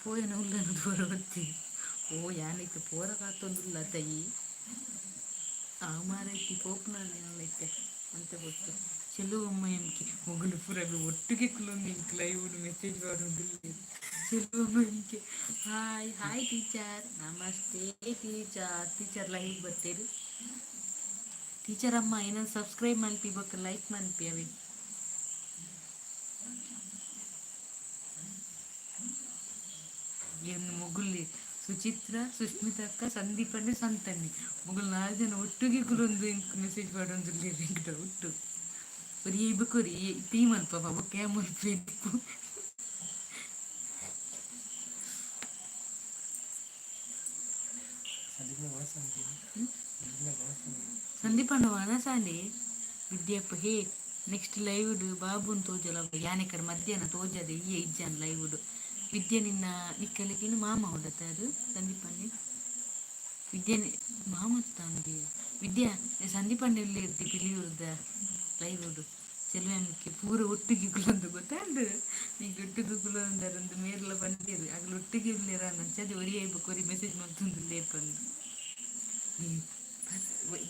S1: ಪೋಯನ ಉಲ್ಲನ ದೂರ ಬತ್ತಿ. ಓ, ಯಾನೈತೆ ಪೋರ ಕಾತೊಂದುಲ್ಲ ತೈ. ಆ ಮಾರೈತಿ ಪೋಪುನಾಳೆ ಅಂತ ಗೊತ್ತು. ಚೆಲುವಮ್ಮ ಎಂಕಿ ಮೊಗಲು ಪೂರ ಒಟ್ಟಿಗೆ ಕುಲೊಂದು ಇಂಕ್ ಲೈವ್ ಮೆಸೇಜ್ ಮಾಡೋದಿಲ್ಲ. ಚೆಲುವಮ್ಮ ಎಂಕಿ, ಹಾಯ್ ಹಾಯ್ ಟೀಚರ್, ನಮಸ್ತೆ ಟೀಚರ್. ಟೀಚರ್ ಲೈವ್ ಬರ್ತೀರಿ. ಟೀಚರ್ ಅಮ್ಮ, ಏನನ್ನು ಸಬ್ಸ್ಕ್ರೈಬ್ ಮನ್ಪಿ ಬೊಕ್ಕ ಲೈಕ್ ಮನ್ಪಿ ಅವಿ. ಏನು ಮೊಗುಲಿ ಸುಚಿತ್ರ, ಸುಷ್ಮಿತಾ ಅಕ್ಕ, ಸಂದೀಪ್ ಅಣ್ಣೆ, ಸಂತಣ್ಣೆ ಮೊಗಲು ನಾಲ್ಕು ಜನ ಒಟ್ಟಿಗೆ ಕುಲೊಂದು ಇಂಕ್ ಮೆಸೇಜ್ ಮಾಡೋಂದುಲ್ಲೆರ್ ಎಂಕ್ ಡೌಟ್. ಒರಿ ಬೊಕೊರಿ ಟೀಮ್ ಅಲ್ಪ ಬೊಕ್ಕ ಮಲ್ಪೆ.
S2: ಸಂದೀಪ್ನ ವಾಸ.
S1: ಸಂದೀಪ್ ಅಣ್ಣ ವನಸಾಂಡಿ. ವಿದ್ಯಪ್ಪ, ಹೇ, ನೆಕ್ಸ್ಟ್ ಲೈವ್ ಬಾಬುನ್ ತೋಜಲ. ಯಾನೆಕರ್ ಮಧ್ಯಾಹ್ನ ತೋಜದೆ ಈಯೆ ಇಜ್ಜಾನ್ ಲೈವ್. ವಿದ್ಯೆ, ನಿನ್ನ ನಿಕ್ಕಲೆಗಿನ ಮಾಮ ಹೊಡತಾರು ಸಂದೀಪ್ ಅಣ್ಣೆ. ವಿದ್ಯೆ ಮಾಮತ್ತಾಂದಿ. ವಿದ್ಯಾ, ಸಂದೀಪ್ ಅಣ್ಣೆ ಇಲ್ಲಿ ಇರ್ತಿ ಪಿಲಿಯೂರ್ದ ಲೈವ್ ಚೆಲುವೆಂಕೆ ಪೂರ ಒಟ್ಟಿಗೆ ಕುಲೊಂದು ಗೊತ್ತಾಂಡು. ನಿಂಗೆ ಒಟ್ಟಿಗೆ ಕುಲೊಂದರಂದು ಮೇರ್ಲ ಬಂದಿರು. ಅಗಲ ಒಟ್ಟಿಗೆ ಇಲ್ಲೇರ ಅಂಚದೆ ಒರಿ ಐಬ ಕೊರಿ ಮೆಸೇಜ್ ಮಲ್ತೊಂದುಲ್ಲೇರ್ ಪಂದು.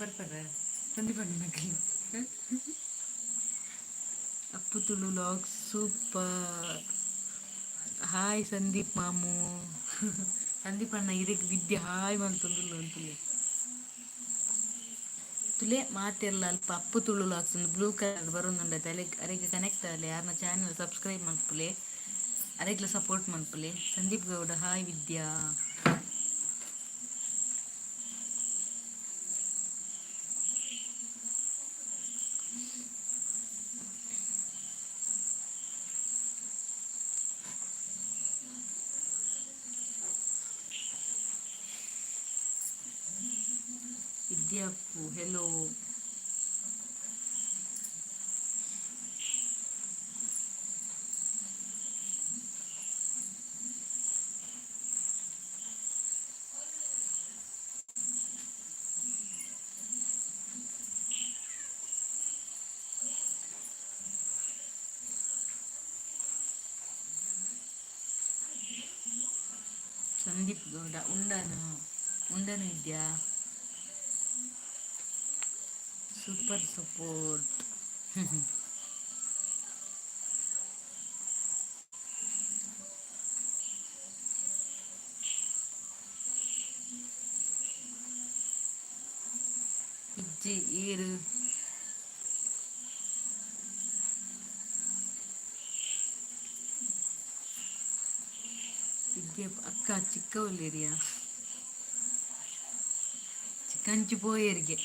S1: ಬರ್ಪರ ಸಂದೀಪ್ ಅಣ್ಣನಕಲ್. Appu Tulu vlog super. Hi Sandeep ಮಾಮು. ಸಂದೀಪ್ ಅಣ್ಣ, ಇರೆಗ್ ವಿದ್ಯೆ ಹಾಯ್ ಮಲ್ತೊಂದುಲ್ಲ ಅಂತುಲೆ. ತುಲೆ ಮಾತೆರ್ಲ ಅಲ್ಪ Appu Tulu vlogs blue colour ಬರೊಂದುಂಡು ಅಲೆಗ್ ಅರೆಗ್ ಕನೆಕ್ಟ್ ಆಲೆ. ಯಾರ್ನ ಚಾನಲ್ ಸಬ್ಸ್ಕ್ರೈಬ್ ಮಲ್ಪುಲೆ, ಅರೆಗ್ಲ ಸಪೋರ್ಟ್ ಮಲ್ಪುಲೆ. ಸಂದೀಪ್ ಗೌಡ, ಹಾಯ್ ವಿದ್ಯಾ. ವಿದ್ಯಾಪ್ಪು, ಹೆಲೋ. ಸಂದೀಪ್ ಗೌಡ, ಉಂಡನ ಉಂಡನ ವಿದ್ಯಾ? Super support. ಇಜ್ಜಿ ಈರು. ವಿದ್ಯೆ ಅಕ್ಕ ಚಿಕ್ಕವಲ್ಲೇರಿಯಾ? ಚಿಕ್ಕಂಚು ಪೋಯೇರಿಗೆ.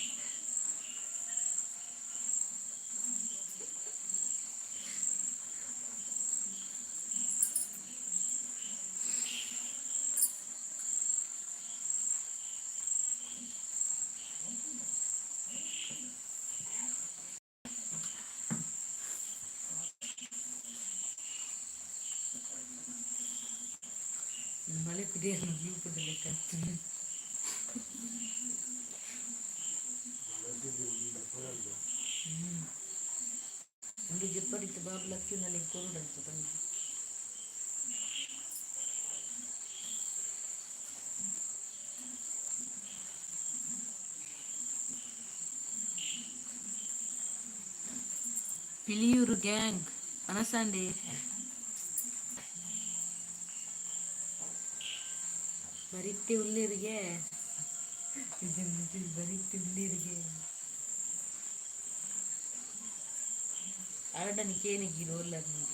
S1: ಮಳೆ ಕುಡಿಯಲ್ಲ ಗ್ರೂಪದ ಲೆಕ್ಕ ಆಗ್ತದೆ. ಒಂದು ಜಪ್ಪಡಿತ್ತು ಬಾಬು ಲಕ್ಕಿ ನನಗೆ ಕೊರುಡಂತ ಬಂದು. ಪಿಲಿಯೂರು ಗ್ಯಾಂಗ್ ಅನಸಾಂಡೆ. ಬರಿತ್ತೆ ಉಳ್ಳೇರಿಗೆ, ಬರಿತ್ತೆ ಉಳ್ಳೇರಿಗೆ. ಆಡನಿ ಕೇನಿಗೆ ರೋಲ್ಲರ್ ನಿಂಗೆ.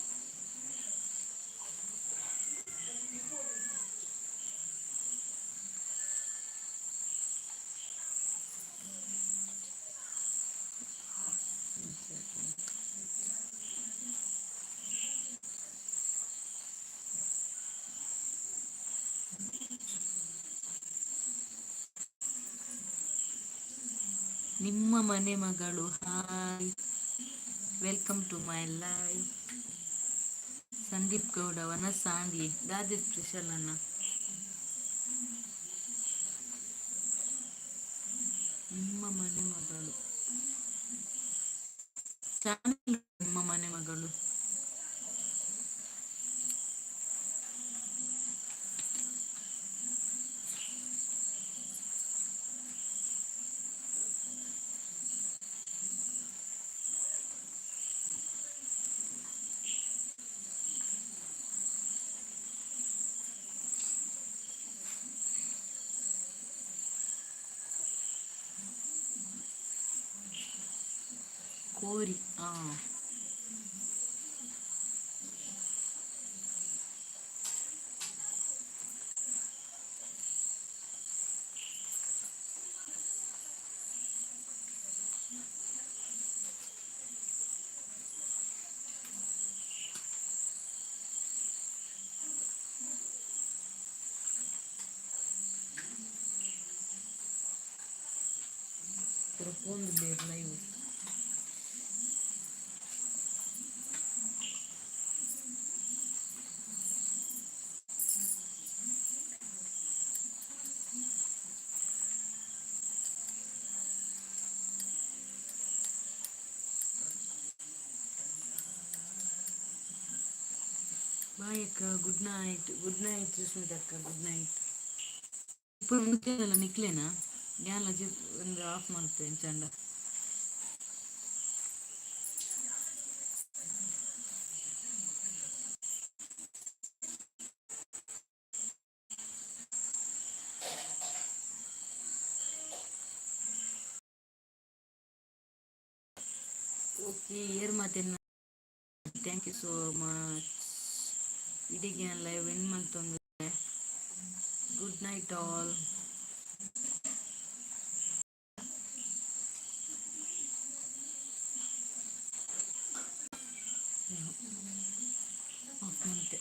S1: ನಿಮ್ಮ ಮನೆ ಮಗಳು, hi, welcome to my live. Sandeep Gowda ವನಸಾಂಡಿ ದಾದೆ ಸ್ಪೆಷಲ್ ಅಣ್ಣ? ನಿಮ್ಮ ಮನೆ ಮಗಳು ಚಾನೆಲ್, ನಿಮ್ಮ ಮನೆ ಮಗಳು. ಕೋರಿ ಆ. ಪೋಂದು ಲೈವ್. ಬಾಯ್ ಅಕ್ಕ, ಗುಡ್ ನೈಟ್. ಗುಡ್ ನೈಟ್ ಸುಸ್ಮಿತ ಅಕ್ಕ, ಗುಡ್ ನೈಟ್. ఇప్పుడు ಮುಂಚೆಲ್ಲ ನಿಕ್ಲೇನಾ ಯಾನ್ಲ ಒಂದು ಆಫ್ ಮಾಡ್ತೇನೆ ಚಂಡ. ಓಕೆ, ಏರ್ ಮಾತೇನು? Thank you so much. ಇಡೀ ಲೈವ್ ಎಂಡ್ ಮಲ್ತೊಂದು. Good night all. Of ಮಲ್ತೆ.